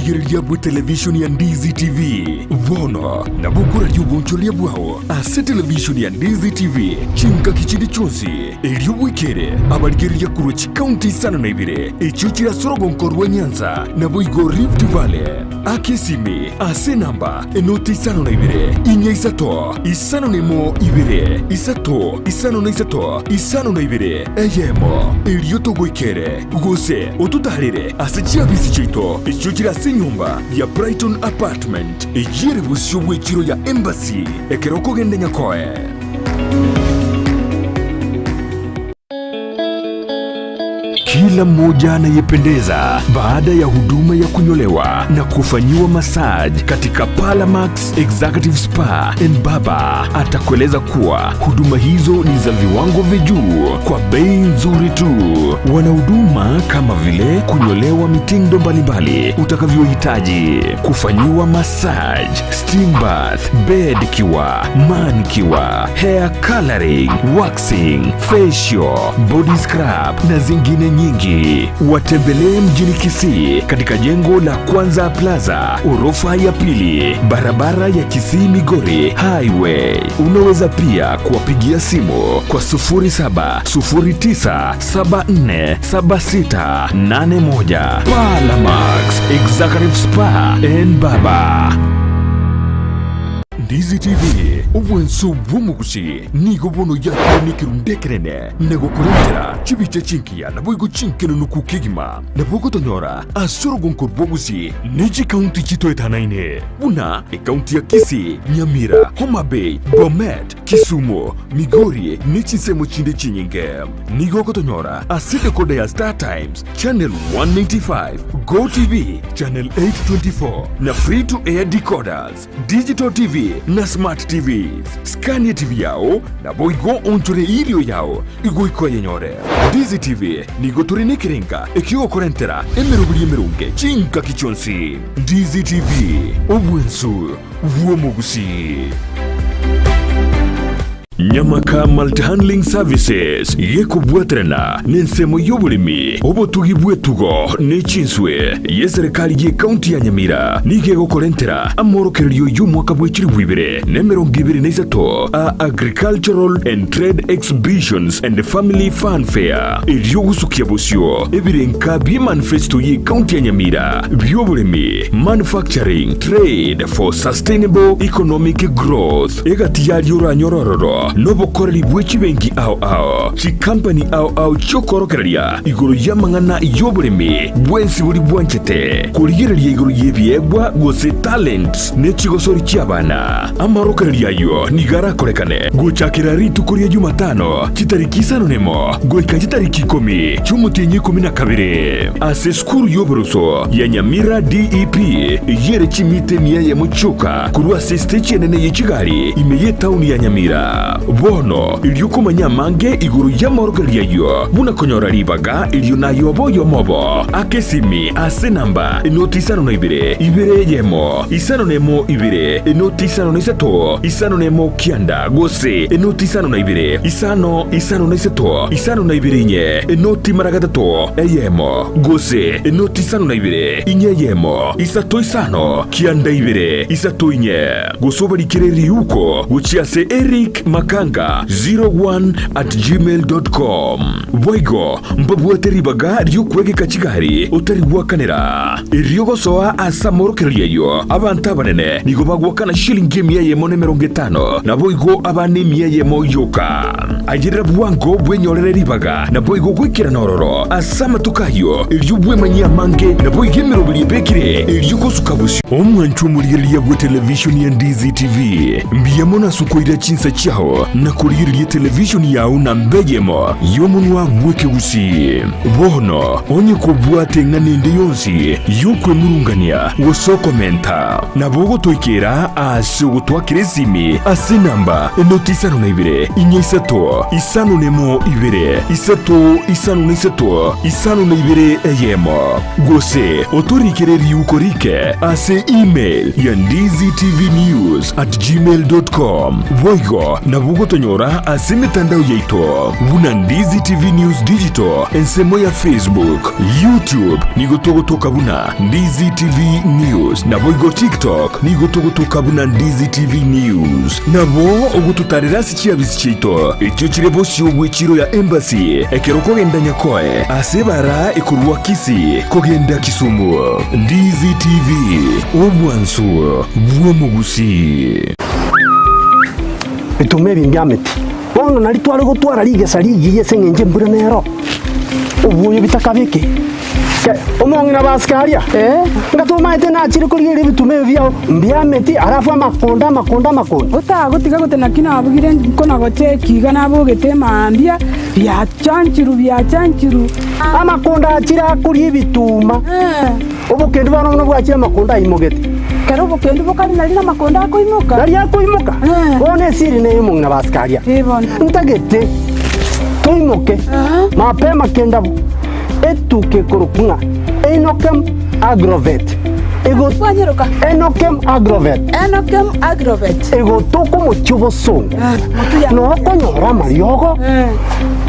Omorigereria bw'etelevishoni ya Ndizi TV bono nabo okoraria obonchoreria bwao ase televishoni ya Ndizi TV chingaki chinde chionsi, erio bwekere abarigereria korwa chikaunti isano na ibere echio chire ase orogonko rwa Nyanza naboigo Rift Valley. Aka esimi ase enamba enoti isano na ibere, inya isato, isano na emo ibere, isato, isano na isato, isano na ibere, eyemo, erio togoikere, gose ototaarere ase chiabisi chiaito echio chire ase enyomba ya Brighton Apartment, eyio ere bosio bw'echiro ya Embassy, ekero okogenda Nyakoe. Kila mmoja anayependeza baada ya huduma ya kunyolewa na kufanyiwa massage katika Palamax Executive Spa and Baba atakueleza kuwa huduma hizo ni za viwango vya juu kwa bei nzuri tu. Wana huduma kama vile kunyolewa mitindo mbalimbali utakavyohitaji, kufanyiwa massage, steam bath, bed cure, manicure, hair coloring, waxing, facial, body scrub na zingine nyingi. Watembelee mjini Kisii katika jengo la Kwanza Plaza, orofa ya pili, barabara ya Kisii Migori Highway. Unaweza pia kuwapigia simu kwa 0709747681. Palamax Executive Spa and Baba. Ndizi TV, obwanso bw'omogusi nigo bono yakire nekerunde ekenene na gokorentera chibicha chinkiya naboigo chinkenenuku kegima. Nabo ogotonyora ase orogonko rw'obogusi ne chikaunti chitoetanaine buna ekaunti ya Kisii, Nyamira, Homa Bay, Bomet, Kisumu, Migori ne chinsemo chinde chinyinge. Nigo ogotonyora ase decoder ya Star Times, Channel 195, Go TV, Channel 824 na Free to Air decoders. Digital TV na Smart TVs. Skania TV yao naboigo onchore irio yao igoika oyenyore. Ndizi TV nigo tore nekerenga ekiogokorentera emeroberi emeronge chingaki chionsi. Ndizi TV, obwensu bw'omogusii. Nyamaka Multihandling Services gekobwaterana nensemo y'oboremi, obotugi bw'etugo ne chinswe y'eserekari y'ecounty ya Nyamira nigo egokorentera amorokererio y'omwaka bwe chilifu ibere na emerongo ebere na isato a Agricultural and Trade Exhibitions and Family Fun Fair erio gosukia bosio ebirenka bi'emanifesto y'ecounty ya Nyamira bi'oboremi, Manufacturing, Trade for Sustainable Economic Growth. Egati yaria oranyore ororo nobokoreri bwe chibenki ao ao, chikampani ao ao chi'okorokereria igoro y'amang'ana y'oboremi bwensi boria bwanchete korigereria igoro y'ebiegwa gose talents ne chigosori chi'abana. Amarokererio ayio nigo arakorekane gochakera rituko ria Jumatano chitariki isano nemo goika chitariki ikomi chi'omotienyi ikomi na kabere ase esukuru y'oboroso ya Nyamira DEP eyio ere chimita emia eyemo chioka Korwa ase esitechi enene ye chigari ime y'etauni ya Nyamira. Bono erio komanya amange igoro y'amorokererio ayio, buna konyora ribaga erio naye obe oyomo obo, aka esimi ase enamba enoti isano na ibere, ibere eyemo, isano na emo ibere, enoti isano na isato, isano na emo kianda, gose enoti isano na ibere, isano, isano na isato, isano na ibere inye, enoti mara gatato, eyemo, gose enoti isano na ibere, inye eyemo, isato isano, Kianda ibere, isato inye, gose obarikere riuko gochia ase Eric Makanga 01 at gmail dot com. Boigo mbabwate ribaga ri'okwegeka chigari otari gwakanera. Erio gosoa ase amorokererio ayio, abanto abanene nigo bagwakana shilingi emia eyemo na emerongo etano, naboigo abana emia eyemo yoka. Ayerera bwango bwenyorere ribaga, naboigo goikerana ororo ase amatuko ayio, erio bwemanyie amange, naboigo emeroberio ebekire, erio gosuka bosio. Omwanchwa omorigereria bwe televishoni ya Ndizi TV, mbuya mono ase okoira chinsa chiao na korigereria televishoni yao namba eyemo y'omonwa bw'ekegusii. Bono onye kobwate eng'ana ende yonsi y'okwemurungania gose okomenta, nabo ogotoikera ase ogotwakera esimi ase enamba enoti isano na ibere, inya isato, isano na emo ibere, isato, isano na isato, isano na ibere eyemo. Gose otorikere riuko rike ase email ya ndizitvnews at gmail dot com. Boigo nabo. Nabo ogotonyora ase emetandao yaito buna Ndizi TV News Digital ensemo ya Facebook, YouTube nigo togotoka buna Ndizi TV News naboigo TikTok nigo togotoka buna Ndizi TV News. Nabo ogototarera ase chiabisi chiaito echio chire bosio bw'echiro ya Embassy ekero okogenda Nyakoe ase ebara ekorwa Kisii kogenda Kisumu. Ndizi TV, obwansu bw'omogusii. Bituma ebi mbiamete. Bono nario tware gotwara rigesa rigiya ase engencho embura nero, obwoyo bitakabeke. Ke, omong'ina basike aria, nga tomaete nachire korigereria ebituma ebi biao mbiameti, alafu amakonda amakonda amakonda. Otagotiga gote naki nabugire nkona gocheki iga nabogete emaambia, biachanchirwe biachanchirwe. Amakonda achire akoria ebituma. Obokendu bono buna bwachire amakonda aimogete. Kera obokendu bokare nari namakonda akoimoka. Nari akoimoka. Bono esiri neye omong'ina basike aria. Ntagete toimoke mapema kendabu etuka ekorokwa ng'a Enokem Agrovet. Kwanyeroka. Enokem Agrovet. Enokem Agrovet. Egotoka omochie obosongo. Noo okonyora amariogo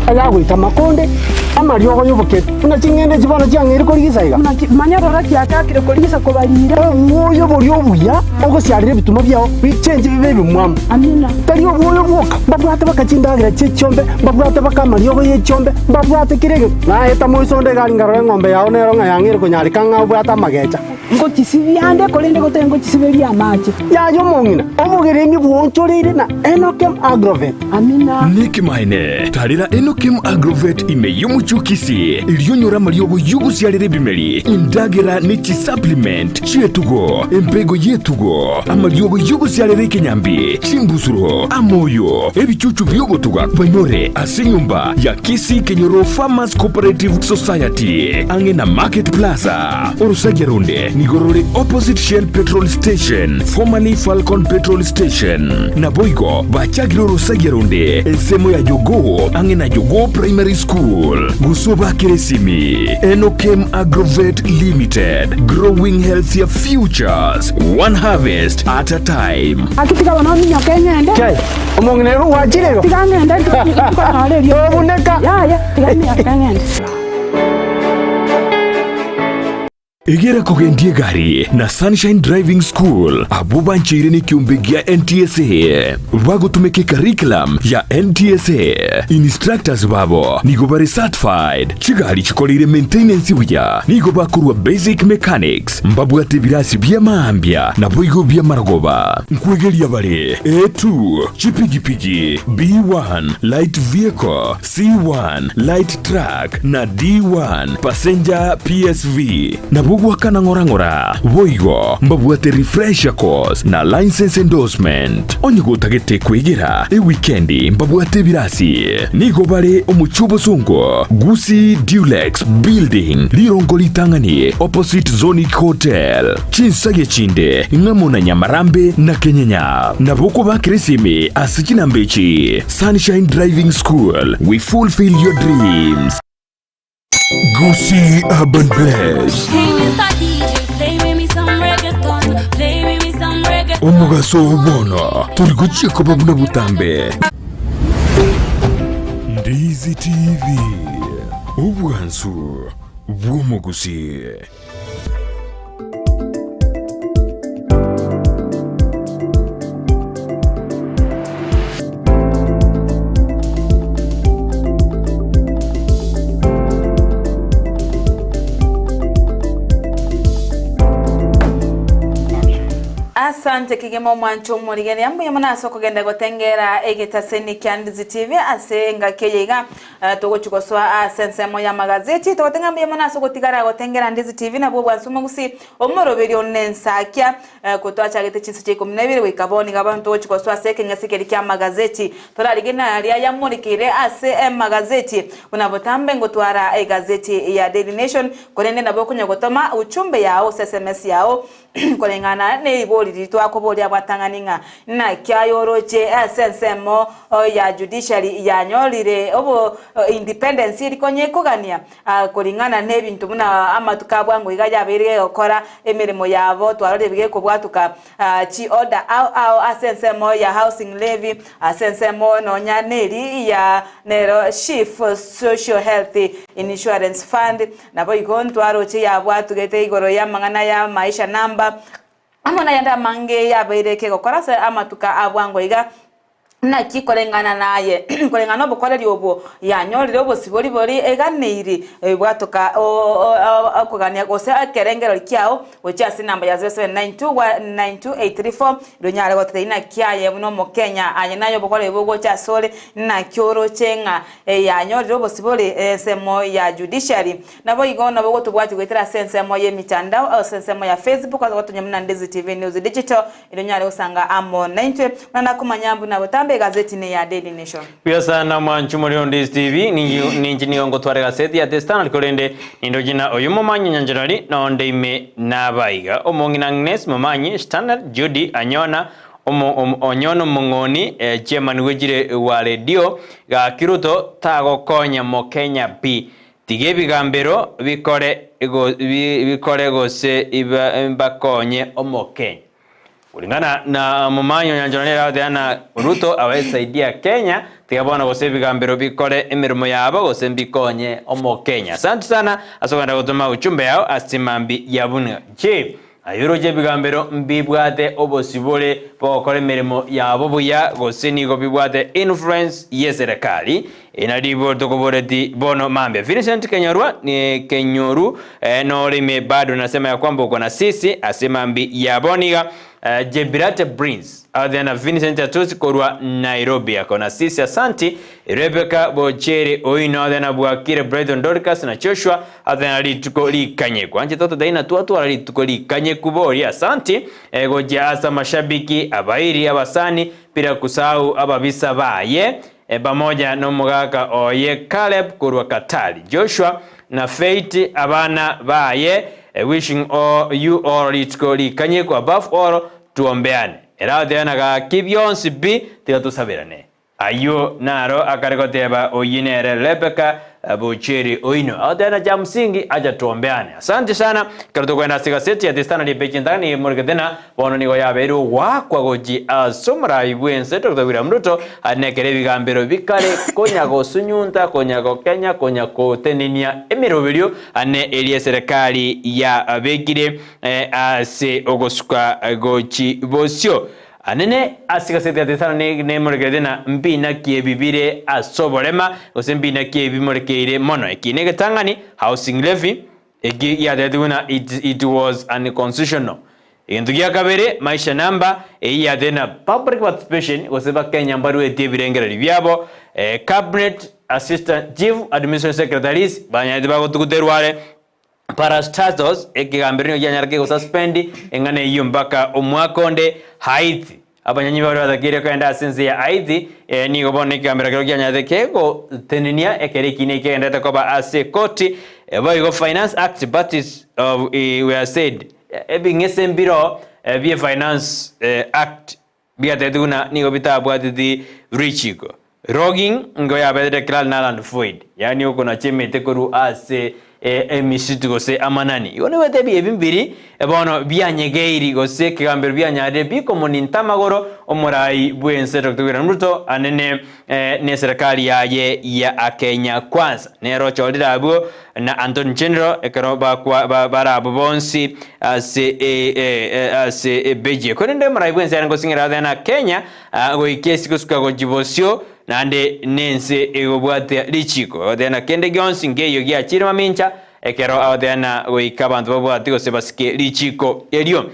ayagoita amakonde, amariogo y'obokendu. Buna ching'ende echi bono chiang'eire korigisa iga. Buna manya rora chiachakire korigisa kobarira. Obwoyo boria obuya ogosiarera ebituma biao bichenche bibe ebimwamu. Amina. Tari obwoyo bwoka, mbabwate baka chindagera chi'echiombe, mbabwate baka amariogo y'echiombe, mbabwate kera egento. Naeta moiso onde egari nkarora eng'ombe yao nero ng'a yang'eire konyareka ng'a obwate amagecha. Ngochisibia ande, korende gotari ngochisiberia amache. Yaya omong'ina, obogeremi bwoonchoreire na Enokem Agrovet. Amina. Nekemanene, tarera Enokem Agrovet ime y'omochie o Kisii, erio onyore amariogo y'ogosiarera ebimeri, endagera ne chisupplement chi'etugo, empego y'etugo, amariogo y'ogosiarera ekenyambi, chimbusuro, amoyo, ebichuchu bi'ogotuga banyore ase enyomba ya Kisii Kenyoro Farmers Cooperative Society, ang'e na Market Plaza. Orosagia ronde nigo rore opposite Shell Petrol Station, formerly Falcon Petrol Station. Naboigo bachagire orosagia ronde ensemo ya Jogoo ang'e na Jogoo Primary School. Gose obakere esimi Enokem Agrovet Limited, growing healthier futures, one harvest at a time. Gaki tiga bono ominyoke ng'ende. Chai, omong'ina igo gwachire igo? Tiga ng'ende nkonyore erio. Tobuneka. Yaya, tiga minyoke ng'ende. Egera kogendia egari na Sunshine Driving School abwo bancheire nekiombe gia NTSA bagotumeka ecurriculum ya NTSA. Instructors babo nigo bare certified, chigari chikoreire maintenance buya, nigo bakorwa basic mechanics, mbabwate ebirasi bia maambia naboigo bia marogoba. Nkwegeria bare A2, chipigipigi, B1, light vehicle, C1, light truck, na D1, passenger PSV. Nabwo goakana ng'ora ng'ora. Boigo mbabwate refresher course na license endorsement. Onye gotagete kwegera ewikendi mbabwate ebirasi. Nigo bare omochie obosongo, Gusii Dulex Building, rirongo ritang'ani opposite Zonic Hotel. Chinsagia chinde ng'amo na Nyamarambe na Kenyenya. Nabo okobakera esimi ase chinamba echi. Sunshine Driving School, we fulfill your dreams. Gusii Urban Bless. Omogaso oo bono tori gochia koba buna botambe. Ndizi TV, obwansu bw'omogusii. Asante kegima omwancho omorigereria mbuya mono ase okogenda gotengera egetaseni kia Ndizi TV ase engaki eye iga Togochia gosoa ase ensemo y'amagazeti, togote ng'a mbuya mono ase ogotigara gotengera Ndizi TV nabwo obwansu omogusi omoroberi one ensakia kotwachagete chinsa chia ikomi na ibere goika bono iga bono togochia gosoa ase ekeng'ese keria ki'amagazeti. Torarigie naria yamorekeire ase emagazeti buna botambe ngotwara egazeti ya Daily Nation korende nabo okonya gotoma uchumbe yao gose sms yao koreng'ana neribori riria twa. Twakoboria abatang'ani ng'a naki aye oroche ase ensemo ya judiciary yanyorire obo independence eri konya ekogania Koring'ana n'ebinto buna amatuko a bwango iga yabeire gegokora emeremo yabo, twarorire bigekobwatoka chi order ao ao ase ensemo ya housing levy, ase ensemo nonya neri ya nero SHIF, Social Health Insurance Fund, naboigo ntwaroche yabwatugete igoro y'amang'ana ya maisha number, amo nayande amange yabeire kegokora ase amatuko a bwango iga. Naki koreng'ana naye, koreng'ana nobokoreri obwo yanyorire obosibori boria eganeiri bwatoka okogania gose ekerengereri kiao gochia ase enamba ya 0792192834 erio onyare gotebia inaki aye buna omokenya aye naye obokoreri bogocha asore naki oroche ng'a yanyorire obosibori ensemo ya judiciary. Naboigo nabo gotobwatia goetera ase ensemo y'emitandao ase ensemo ya Facebook ase gotonya buna Ndizi TV News Digital Erio onyare gosanga amo naintwe, buna nakomanya buna botambe egazeti neya Daily Nation. Buya sana mwanchi more on Ndizi TV, ninki ninche nigo ngotwara egaseti ya The Standard korende nindoche na oyo Momanyi Nyanchonari nonde ime nabaiga omong'ina Agnes Momanyi Standard Judy Anyona omo omo Onyona omong'oni eh, chairman gwechire wa radio gaki Ruto tagokonya mokenya pi Tiga ebigambero bikore bikore gose mbakonye omokenya. Kulingana na Momanyi Onyanchona nere agoteba na Ruto abaesaidia Kenya tiga bono gose ebigambero bikore emeremo yabo gose mbikonye omokenya. Asante sana ase ogenda gotoma ujumbe yao ase mambi ya buna. Je, Aye oroche ebigambero mbibwate obosibore bogokora emeremo yabo buya gose nigo bibwate influence y'eserekari? Eri naribo tokoboreti bono mambia. Vincent Kenyorwa Kenyoru nore ime bado nasema ya kwamba uko na sisi ase mambi ya bono iga. Jebirate Prince Other na Vincent Atusi korwa Nairobi ako na sisi asanti. Rebecca Bochere oino other na Bwakire Brighton Dorcas na Joshua other na rituko rikanyeku. Anche tototebie na twatwara rituko rikanyeku boria asanti gochia ase amashabiki abairi abasani bila kusahau ababisa baye pamoja nomogaka oye Caleb korwa Katari Joshua na Faith abana baye wishing all you all rituko rikanyeku above all Tuombeane. Erateana gaki bionsi pi, tiga tosaberane. Ayio naro akare goteba oyio nere Rebecca Buchiri oino. Agoteana cha msingi acha tuombeane. Asante sana. Ekero tokoenda ase egaseti ya The Standard epeji entang'ani emorikete na bono nigo yabeire ogoakwa gochia ase omorai bw'ense Doctor William Ruto are nekero ebigambero bikare konya gosunyunta, konya gokenya, konya gotenenia emeroberio ane eria eserekari yabekire. Ase ogosuka gochi bosio anene ase gaseti ga Tesano nemorekerete na mbina ki ebi bire ase oborema, gose mbina ki ebi bimorekeire mono. Eki negetang'ani, housing levy, eki giatebetigwe buna it, it was unconstitutional. Egento gia kabere, maisha number, eyio yatebetigwe na public participation, gose bakenya mbaruetie ebirengererio biabo, cabinet assistant chief administrative secretaries, banyarete bagotuguterwa are, Parastatos, ekegambero nigo kianyara kegosuspend eng'ana eyio mpaka omwaka onde. Haiti, abanyanyi baria batakeire kogenda ase ense ya Haiti, nigo bono ekegambero ekero kianyarete kegotenenia ekero ekiina ekegenderete koba ase ekoti. Boigo Finance Act parties of were said ebing'ese mbiroo bie Finance Act Biatebetigwe buna nigo bitabwateti richiko. Logging nigo yabete declared null and void, yaani okonacha emete korwa ase emisitu gose amanani. Igo nigo etebi ebi mbiri bono bianyegeiri gose ekegambero bianyarire bikomoninta amagoro omorai bw'ense Doctor William Ruto anene neserikali yaye ya Kenya Kwanza. Nere ochorire abwo na Antony General ekero bakwa bare abwo bonsi ase ase ebeji. Korende omorai bw'ense are ngosing'era abe na Kenya goika ase gosuka gochia bosio naende nense egobwatia richiko. Agoteba na kende gionsi nkeiyo giachire mamincha ekero agoteba na goika abanto babwati gose basike richiko erio.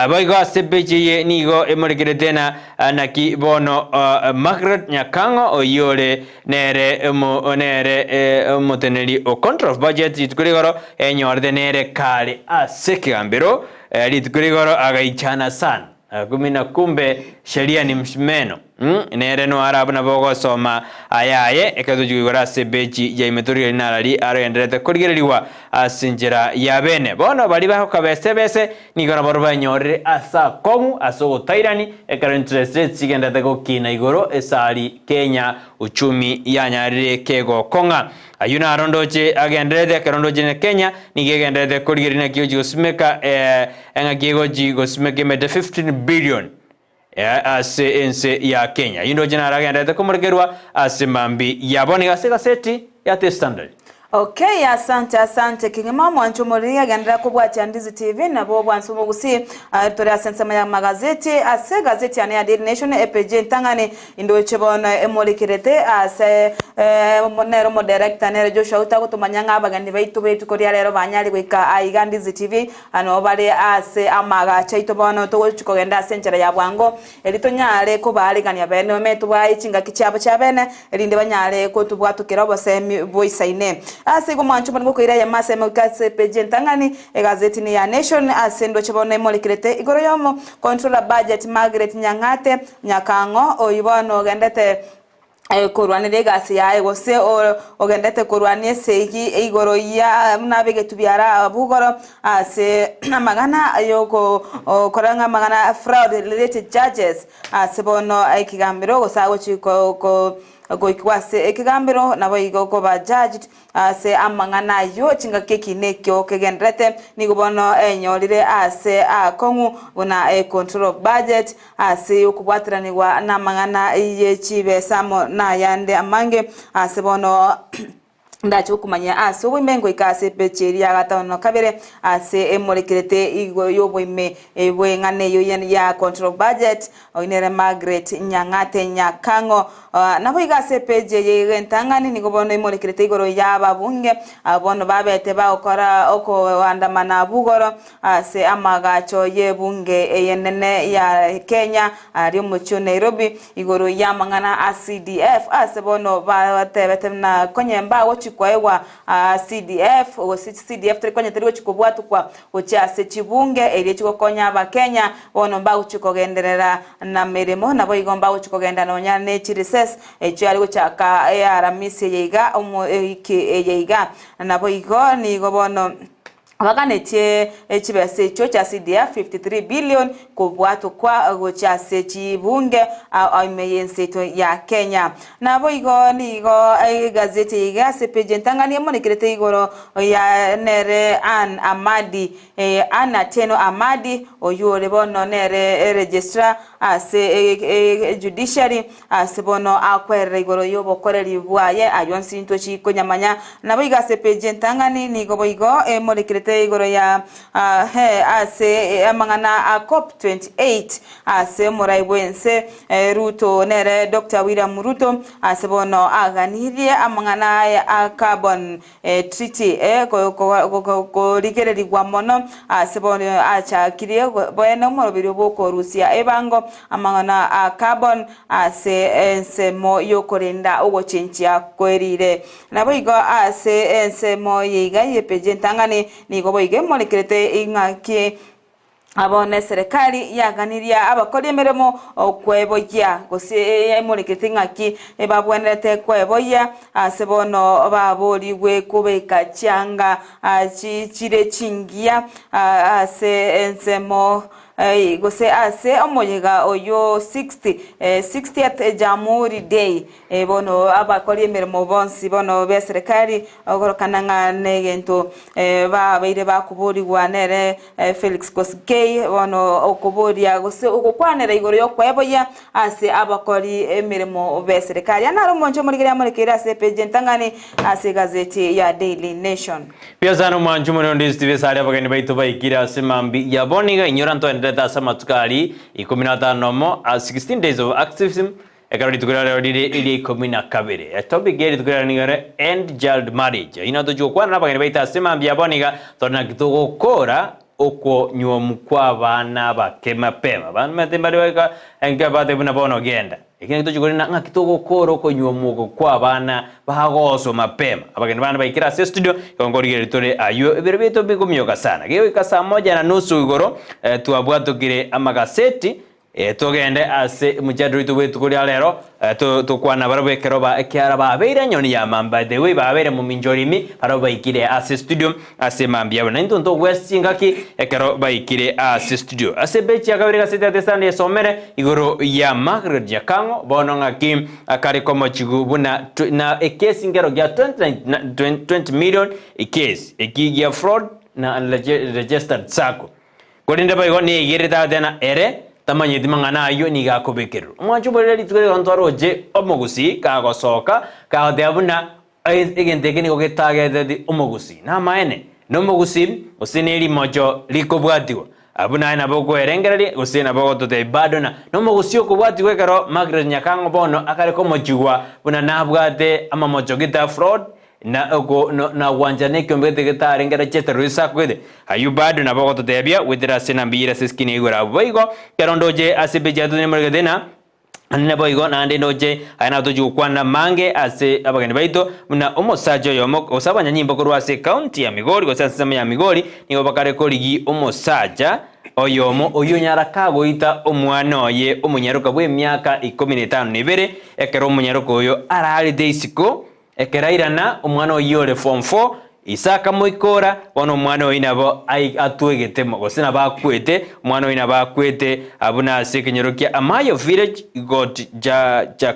Boigo ase epeji eye nigo emorekerete na naki bono Margaret Nyakang'o oyio ore Nere nere omoteneneri o Control of Budget rituko rigoro enyorete nere kare ase ekegambero rituko rigoro agaichana sana. Kumi na kumbe sheria ni msumeno. Nere noare abwo nabo ogosoma ayaye, ekero tochia koigora ase epeji ya ime torigererie narari arogendererete korigererigwa ase enchera ya bene. Bono baria bagokabesa ebese nigo nabarobwo benyorire ase akong'u ase ogotairani, ekero interest rates chigendererete gokina igoro esari Kenya uchumi yanyarire kegokong'a. Ayio naro ndoche agendererete ekero ndoche na Kenya nigo egendererete korigereria naki egochi gosimeka eng'aki egochi gosimeka emete 15 billion ase ense ya Kenya. Ayio ndoche naro agendererete komorekerwa ase mambi yabo nigo ase egaseti ya The Standard. Okay asante asante kegima omwancho omoriri agenderera kobwatia Ndizi TV nabo obwansu omogusii Aye tore ase ensemo ya magazeti ase egazeti yane ya Daily Nation epeji entang'ani indoche bono emorekerete ase nere omodirector nere Joshua Ruto agotomanya ng'a abageni baito berituko ria rero banyare goika aiga Ndizi TV nabo bare ase amagacho aito bono togochi kogenda ase enchera ya bwango Erio tonyare kobaarigania bene ometwe baye chingaki chiabo chia bene, erinde banyare kotobwatokera obosemi boisaine. Ase igo mwanche omorembe okoira eyemo ase eyemo goika ase epeji entang'ani, egazeti ne ya Nation, ase endoche bono emorekerete igoro y'omo Controller Budget Margaret Nyang'ate Nyakang'o, oyio bono ogendete korwanera egasi yaye, gose ogendete korwania esegi igoro ya buna abegetu biara bugoro ase amang'ana ay'okora ng'a amang'ana fraud related charges ase bono ekegambero gose agochi goikigwa ase ekegambero naboigo koba judged. Ase amang'ana ayio chingaki ekiina ekio kegendererete nigo bono enyorire ase aakong'u buna econtrol of budget ase okobwateranigwa namang'ana ye chibesa amo nayande amange ase bono ndache gokumanyia ase oboime ngoika ase epeji eria ya gatano na kabere ase emorekerete igo yoboime bw'eng'ana eyio ya control of budget Oyio nere Margaret Nyang'ate Nyakang'o. Naboigo ase epeji eye iga entang'ani nigo bono imorekerete igoro y'ababunge abwo bono babete bagokora okoandamana abwo igoro ase amagacho y'ebunge eye enene ya Kenya aria omochie o Nairobi igoro y'amang'ana a CDF ase bono batebete buna konye mbagochi koegwa CDF gose CDF tari konye teri gochi kobwatukwa Gochia ase chibunge eria chigokonya Abakenya, bono mbagochia kogenderera nameremo, naboigo mbagochia kogenda nonya ne chirecess echio are gochaka earamisi eye iga omo ewiki eye iga. Naboigo nigo bono baganetie chibesa echio chia CDF 53 billion kobwatokwa gochia ase chibunge ime yense yaito ya Kenya. Naboigo nigo egazeti eye iga ase page entang'ani emonekerete igoro ya nere Ann Amadi, Ann Atieno Amadi, oyio ore bono nere registrar ase judiciary, ase bono akwerera igoro y'obokoreri bwaye, ayio onsi intwe chikonyamanya. Naboigo ase page entang'ani nigo boigo emorekerete igoro ya ase amang'ana a Cop 28 ase omorai bw'ense Ruto nere Doctor William Ruto ase bono aganirie amang'ana aya a Carbon Treaty korigererigwa mono ase bono achakirie boene omoroberio bw'okorusia ebango amang'ana a carbon ase ensemo y'okorenda ogochenchia kwerire. Naboigo ase ensemo yeiga y'epeji entang'ani nigo boigo emorekerete ing'aki Abo neserekari yaganirie abakori emeremo okweboyia, gose emorekete ng'aki babwenerete kweboyia, ase bono baborigwe kobeka chianga chire chingiya ase ensemo gose ase omoyega oyio 60 60th Jamhuri Day. Bono abakori emeremo bonsi bono b'eserekari okorokana ng'a negento babeire bakoborigwa nere Felix Koskei bono okoboria gose ogokwanera igoro y'okweboyia ase abakori emeremo b'eserekari. Aya naro omonche omorigereria amorekeire ase epeji entang'ani ase egazeti ya Daily Nation. Mbuya sana omwancho omone onde Steve esare abageni baito baikire ase mambi yabo nigo inyora ntoenderete ase amatuko aria ikomi na atano nomo, 16 days of activism, Ekero rituko riria rero rire eria ikomi na kabere, etopic ye rituko riria nigo ere End Child Marriage. Eyio nabo tochia gokwana nabageni baito ase mambia bono iga, tore naki togokora okonyuomu kwa abana abake mapema. Abana omanyete mbare baika enke bateba buna bono genda. Eki naki tochia korenda ng'aki togokora okonyuomu oko kwa abana bagoswa mapema. Abageni bane baikire ase estudio, igo nkorigereria tore aywo ebiro biaito bigomioka sana. Gegoika saa moja na nusu igoro, twabwatokire amagaseti. Togende ase omochandero oito bw'etuko ria rero, tokwane barabwo ekero ba ekiara babeire enyoni ya mambia, by the way babeire momincha orimi, barabwo baikire ase studio ase mambia yabo. Naintwe ntogwesa chingaki ekero baikire ase studio. Ase epeji ya kabere egaseti ya The Standard esomere igoro ya Margaret Jakang'o, bono ng'aki akare komochigu buna na ekesi nkero gia 20 million case, eki gia fraud na unregistered sacco. Korende boigo neigerete agateba ng'a ere tamanyeti mang'ana ayio nigo akobekererwa. Omwancho oborere rituko riria ntwaroche omogusii kagosoka kagoteba buna egento eke nigo getageteti omogusii. Namaene, nomogusii gose nerimocho rikobwatigwa. Abwo naye nabo okoerengereria gose nabo ogototebia bado na nomogusii okobwatigwa ekero Margaret Nyakang'o bono akare komochigwa buna nabwate amamocho gete a fraud Na oko nagwancha nekiombe gete getarenge Rechester Risaku gete. Ayio bado nabo ogototebia goetera ase enamba eyio ere ase eskrini ya igoro abwo. Boigo, ekero ndoche ase epeji yaito nemoregete ng'a naende naboigo naende ndoche aye nabo tochia gokwana amange ase abageni baito buna omosacha oyomo gose abanyanyimbo korwa ase ecounty ya Migori gose ase ensemo ya Migori nigo bakare korigi omosacha oyomo oyio onyara kagoita omwana oye omonyaroka bw'emiaka ikomi na etano na ebere ekero omonyaroka oyo ararete isiko Ekero airana, omwana oyio ore form four, ise akamoikora, bono omwana oyio nabo atwegete gose nabo akwete, omwana oyio nabo akwete abwo nase ekenyoro kia Amayo village got ja ja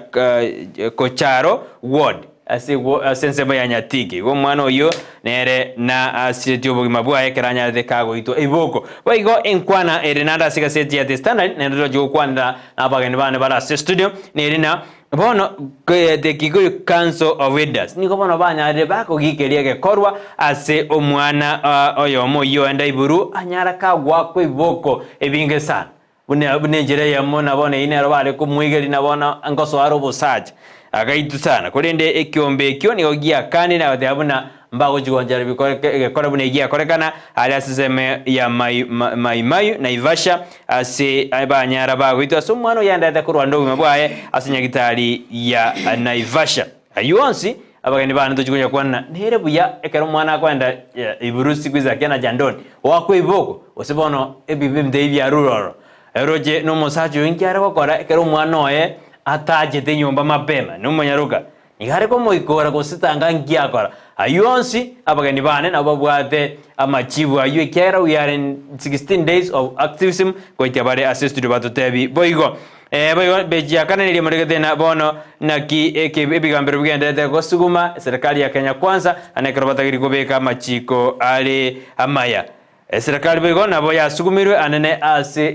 Kocharo ward ase ase ensemo ya Nyatike. Igo omwana oyio nere na asiretie obogima bwaye ekero anyarete kagoitwa iboko. Boigo enkwana ere naende ase egaseti ya The Standard naende torachi gokwanera nabageni bane bare ase estudio neri na Bono the Kikuyu Council of Elders nigo bono banyarire bakogikeria egekorwa ase omwana oyomo oyio oenda iburu anyara kagwakwa ebiboko ebinge sana. Buna buna enchera eyemo na bono eyio nero bare komwegeria na bono ngosoa are obosacha. Agaitwa sana. Korende ekiombe ekio nigo giakanire na goteba buna Mbagochia gonchera egekore buna egiakorekana aria ase ensemo ya Mai-Mahiu, Naivasha, ase abanyara bagoitwa ase omwana oyoenderete korwanera obogima bwaye ase nyagitari ya Naivasha. Ayio onsi abageni bane tochia konya kwana nere buya ekero omwana akoenda iburu siku hizi akiana jandoni oakwe iboko gose bono ebibe ebinto ebi biarure ororo. Eroche nomosacha oyo inki are gokora ekero omwana oye atachete nyomba mapema nomonyaroka Nigo are komoikora gose tanga ngiakora ayio onsi, abageni bane nabo babwate amachibu ayio ekiagera we are in 16 days of activism goikia bare ase estudio batotebi boigo. Eh, boigo bechi ya kane neria moregete na bono naki eke ebigambero bigenderete gosuguma eserekari ya Kenya Kwanza ane ekero batageri kobeka amachiko are amaya. Eserekari boigo nabo yasugumirwe anene ase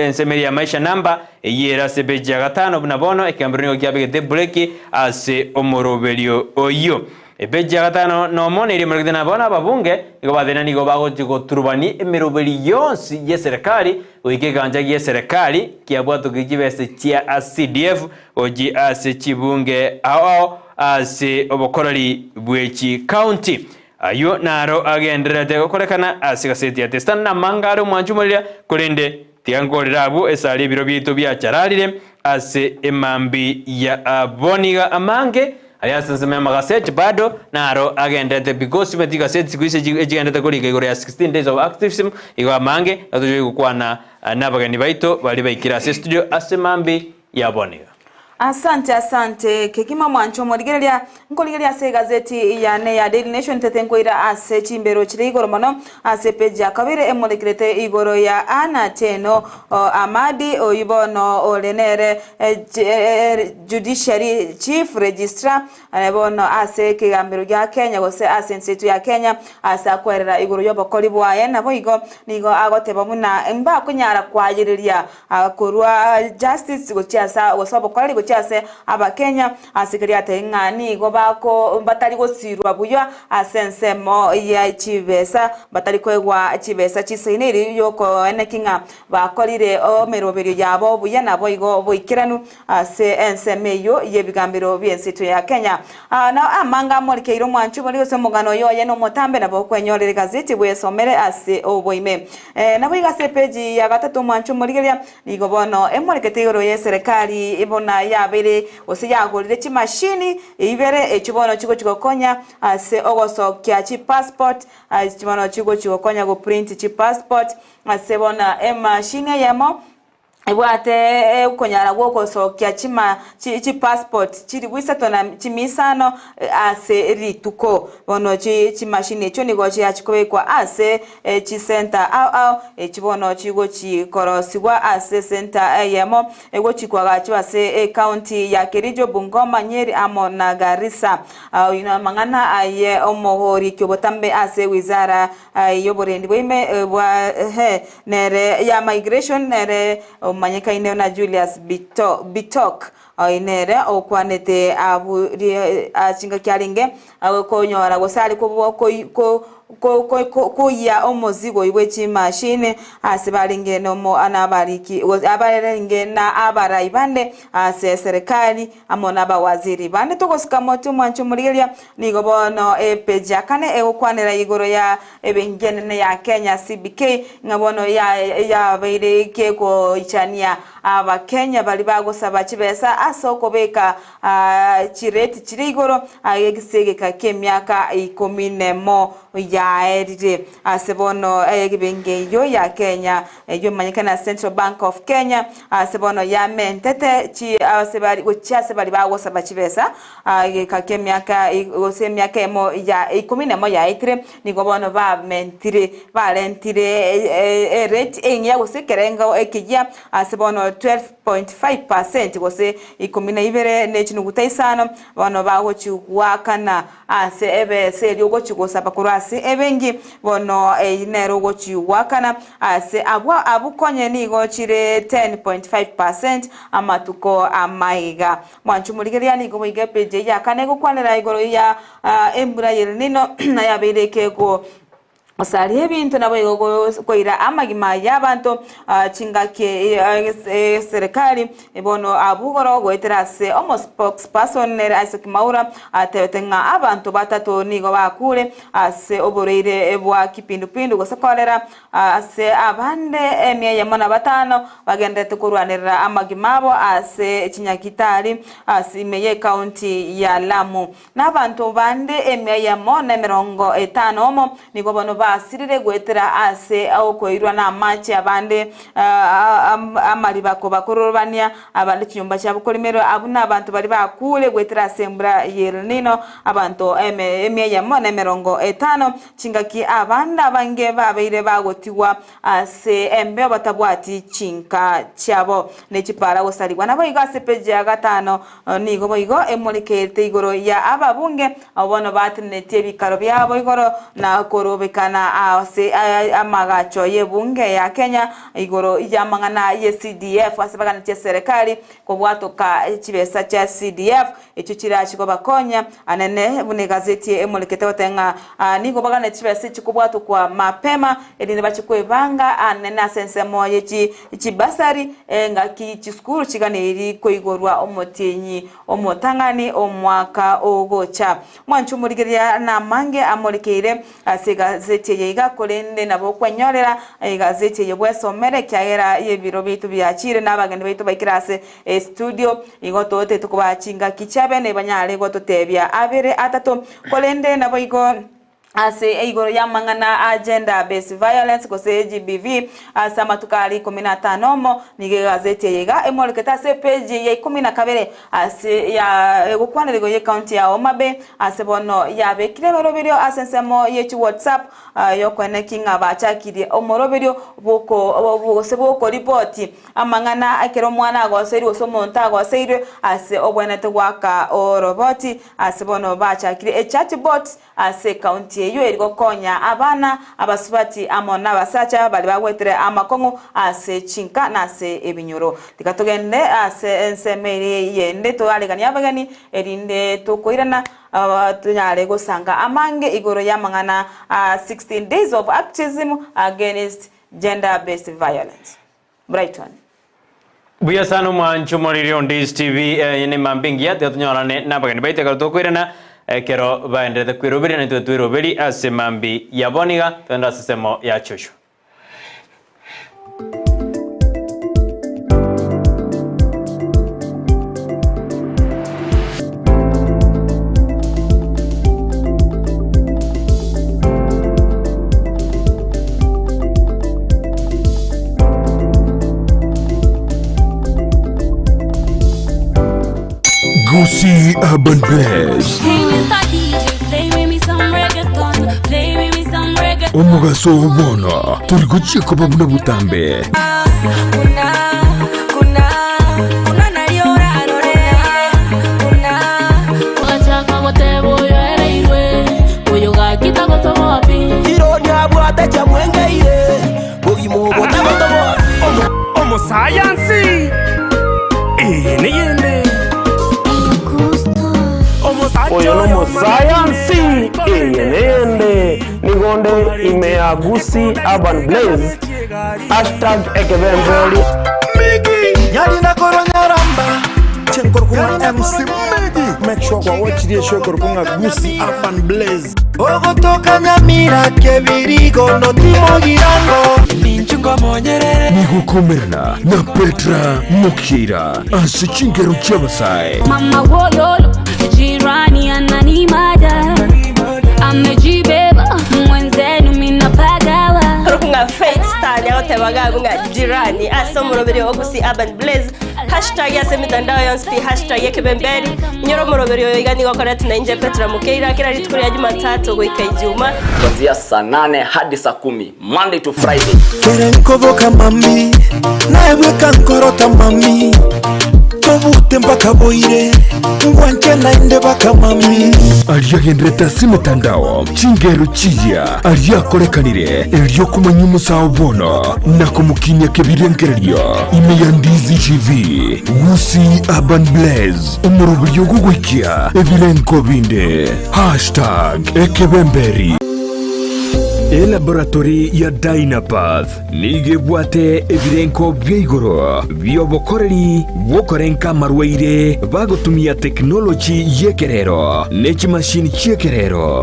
ensemo eria ya Maisha Namba, eyio ere ase epeji ya gatano buna bono ekeambero nigo kiabegete ebureki ase omoroberio oyio. Epeji ya gatano nomo neria emorekete na bono ababunge nigo batenena nigo bagochia goturubania emeroberi yonsi y'eserekari goika ekegancha gi'eserekari kiabwatokia chibesa chia CDF gochia ase chibunge ao ao ase obokoreri bwechi county. Ayio naro agendererete gokorekana ase egaseti ya The Standard namanga are omwancho omoriri, korende tiga nkorere abwo esare ebiro biaito biachararire ase emambi ya boniga amange aria ase ensemo y'amagaseti bado naro agendererete because omanyete chigaseti siku hizi echigendererete korika igoro ya 16 days of activism igo amange natochia gokwana nabageni baito baria baikire ase estudio ase emambi ya boniga. Asante asante kegima mwancho omorigereria nkorigereria ase egazeti yane ya Daily Nation tete nkoira ase chimbero chire igoro mono ase page ya kabere emorekerete igoro ya Anna Teno Amadi oyio bono ore nere Judiciary Chief Registrar bono ase ekegambero gia Kenya gose ase ense yaito ya Kenya ase akoerera igoro y'obokori bwaye naboigo nigo agoteba buna mbakonyara kwayereria Korwa Justice gochia ase gose obokoreri gochia ase Abakenya ase keria atebire ng'a nigo bako batari gosirwa buya ase ensemo ye chibesa batari koegwa chibesa chisaine erio yokoeneki ng'a bakorire emeroberio yabo buya naboigo boikeranu ase ensemo eyio y'ebigambero bi'ense yaito ya Kenya. Na amanga amorikeire omwanchi oboria gose omogano oyo oye nomotambe nabo okwenyorera egazeti bwesomere ase oboime. Naboigo ase epeji ya gatato omwanchi omorigereria nigo bono emorekete igoro y'eserekari buna yabeire gose yagorire chimashini ibere echio bono chigochi gokonya ase ogosokia chipassport bono chigochi gokonya goprint chipassport ase bono emashini eyemo. Ebwate okonyara gw'ogosokia chima chipassport chilifu isato na chimia isano ase rituko. Bono chimashini echio nigo chiachi kobekwa ase chisenta ao ao, echi bono chigochi korosigwa ase esenta eyemo egochi koagachwa ase ecounty ya Kericho, Bungoma, Nyeri amo na Garissa. Ayio namang'ana aye omogoriki obotambe ase wizara y'oborendi bwaime bwa nere ya migration nere omanyekaine buna Julius Bitok, oyo nere okwanete aburie chingaki arenge konyora gose are koyia omozigo oyio bwe chimashini ase barenge nabariki abarenge na abarai bande ase eserekari amo nabawaziri bande. Togosika motwe omwanche omorigereria, nigo bono epeji ya kane egokwanera igoro ya ebenki enene ya Kenya CBK ng'a bono yabeire kegoichania Abakenya baria bagosaba chibesa ase okobeka chirate chire igoro ase egeka ki'emiaka ikomi nemo yaerire. Ase bono ebenki eyio ya Kenya eyio emanyekane as Central Bank of Kenya ase bono yamentete ase bari gochia ase baria bagosaba chibesa egeka ki'emiaka gose emiaka emo ya ikomi nemo yaetire, nigo bono bamentire barentire erate eng'ia gose ekerengo ekeyia ase bono 12.5% gose ikomi na ibere ne chinuguta isano, bono bagochi goakana ase ebesa eria ogochi gosaba korwa ase ebenki, bono eyio nere ogochi goakana ase abwo abwo konye nigo chire 10.5% amatuko amaiga. Mwanche omorigereria nigo boigo epeji eyio ya kane egokwanera igoro ya embura y'El Nino na yabeire ekego Gosaria ebinto naboigo koira amagima y'abanto chingaki eserekari bono abwo igoro goetera ase omo spokesperson nere Isaac Maura atebete ng'a abanto batato nigo bakure ase oborwaire bwa kipindupindu gose cholera ase abande emia eyemo na batano bagendererete korwanerera amagima abo ase chinyagitari ase ime y'ecounty ya Lamu. Na abanto bande emia eyemo na emerongo etano omo nigo bono basirire goetera ase okoirwa namache, abande amariba kobakororobania, abande chinyomba chiabo korimerwa. Abwo nabanto baria bakuure goetera ase embura y'El Nino, abanto emia eyemo na emerongo etano, chingaki abande abange babeire bagotigwa Ase embeo batabwati chinka chiabo ne chipara gosarigwa. Naboigo ase peji ya gatano nigo boigo emorekerete igoro ya ababunge abwo bono batenenetie ebikaro biabo igoro na korobekana ase amagacho y'ebunge ya Kenya igoro y'amang'ana ye CDF ase baganetie eserekari kobwatoka chibesa chia CDF Echio chirache kobakonya anene, buna egazeti emorekete goteba ng'a nigo baganeti chibesa echi kobwatokwa mapema, erinde bache kwebanga anene ase ensemo ye chibasari, engaki chisukuru chiganeiri koigorwa omotienyi omotang'ani omwaka ogocha. Mwanche omorigereria namange amorekeire Ase egazeti eye iga, korende nabo okwenyorera egazeti eye bwesomere, ekiagera ebiro biaito biachire na abageni baito baikire ase estudio, igo tootete kobaa chingaki chiabene banyare gototebia abere atato. Korende naboigo ase igoro y'amang'ana a Gender Based Violence gose GBV ase amatuko aria ikomi na atano omo, nigo egazeti eye iga emorekete ase epeji ya ikomi na kabere Ase ya egokwanera igoro y'ecounty ya Homa Bay ase bono yabekire emeroberio ase ensemo ye chi WhatsApp yokoeneki ng'a bachakirie omoroberio bw'oko gose bw'okoripoti amang'ana ekero omwana agoseirwe gose omonto agoseirwe ase obwenerete goaka oroboti ase bono bachakire echatbot Ase ekaunti eyio eri gokonya abana, abasubati amo nabasacha baria bagwetire amakong'u ase chinka na ase ebinyoro. Tiga togende ase ensemo eria eyende toareganie abageni, erinde tokoirana tonyare gosanga amange igoro y'amang'ana a 16 days of activism against gender based violence. Brighton. Buya sana omwancho omoriri on Days TV eye ne mambi engiya tiga tonyorane na abageni baito ekero tokoirana ekero baenderete kweroberia naintwe tweroberie ase mambi ya bono iga togende ase ensemo ya Joshua. Gusii Urban Blaze. Hey, Mr. DJ, play with me some reggaeton. Play with me some reggaeton. Omogaso oo bono tori gochia koba buna botambe. Ogachaka goteba oyo ereirwe, oyo gaki tagotoboa pi. Omosayansi eye neyende Oyo nomosayansi eye neyende nigonde ime ya Gusii Urban Blaze hashtag ekebemberi. Chenkorokung'a MC Migi. Make sure kwa watch the show korokung'a Gusii Urban Blaze. Ogotoka Nyamira kebirigo notimogirango Nigokomerana na Petra Mokira ase chingero chi'abasae. Mama wololo, jirani ananimada, amejibeba mwenzenu minapagawa. Nga Faith Star nyagotebaga nga jirani ase omoroberi o Gusii Urban Blaze hashtag ase emitandao yonsi pi hashtag ekebemberi nyora omoroberi oyo iga nigo okoreti nainche Petra Mukeira kera rituko ria Jumatatu goika Ijuma. Kuanzia saa 8 hadi saa 10 Monday to Friday. Kere nkoboka mami naebweka nkorota mami tobute mpaka boire ngwanche naende baka mami. Aria agenderete ase emetandao chingero chiya aria akorekanire erio komanya omosao bono na komokinia kebirengererio ime ya Ndizi TV Gusii Urban Blaze omoroberio ogogoikia ebirengo binde hashtag ekebemberi. Elaboratory ya Dynapath nigo ebwate ebirengo bia igoro bi'obokoreri bw'okorenka amarwaire bagotumia tekinoloji y'ekerero ne chimashini chi'ekerero.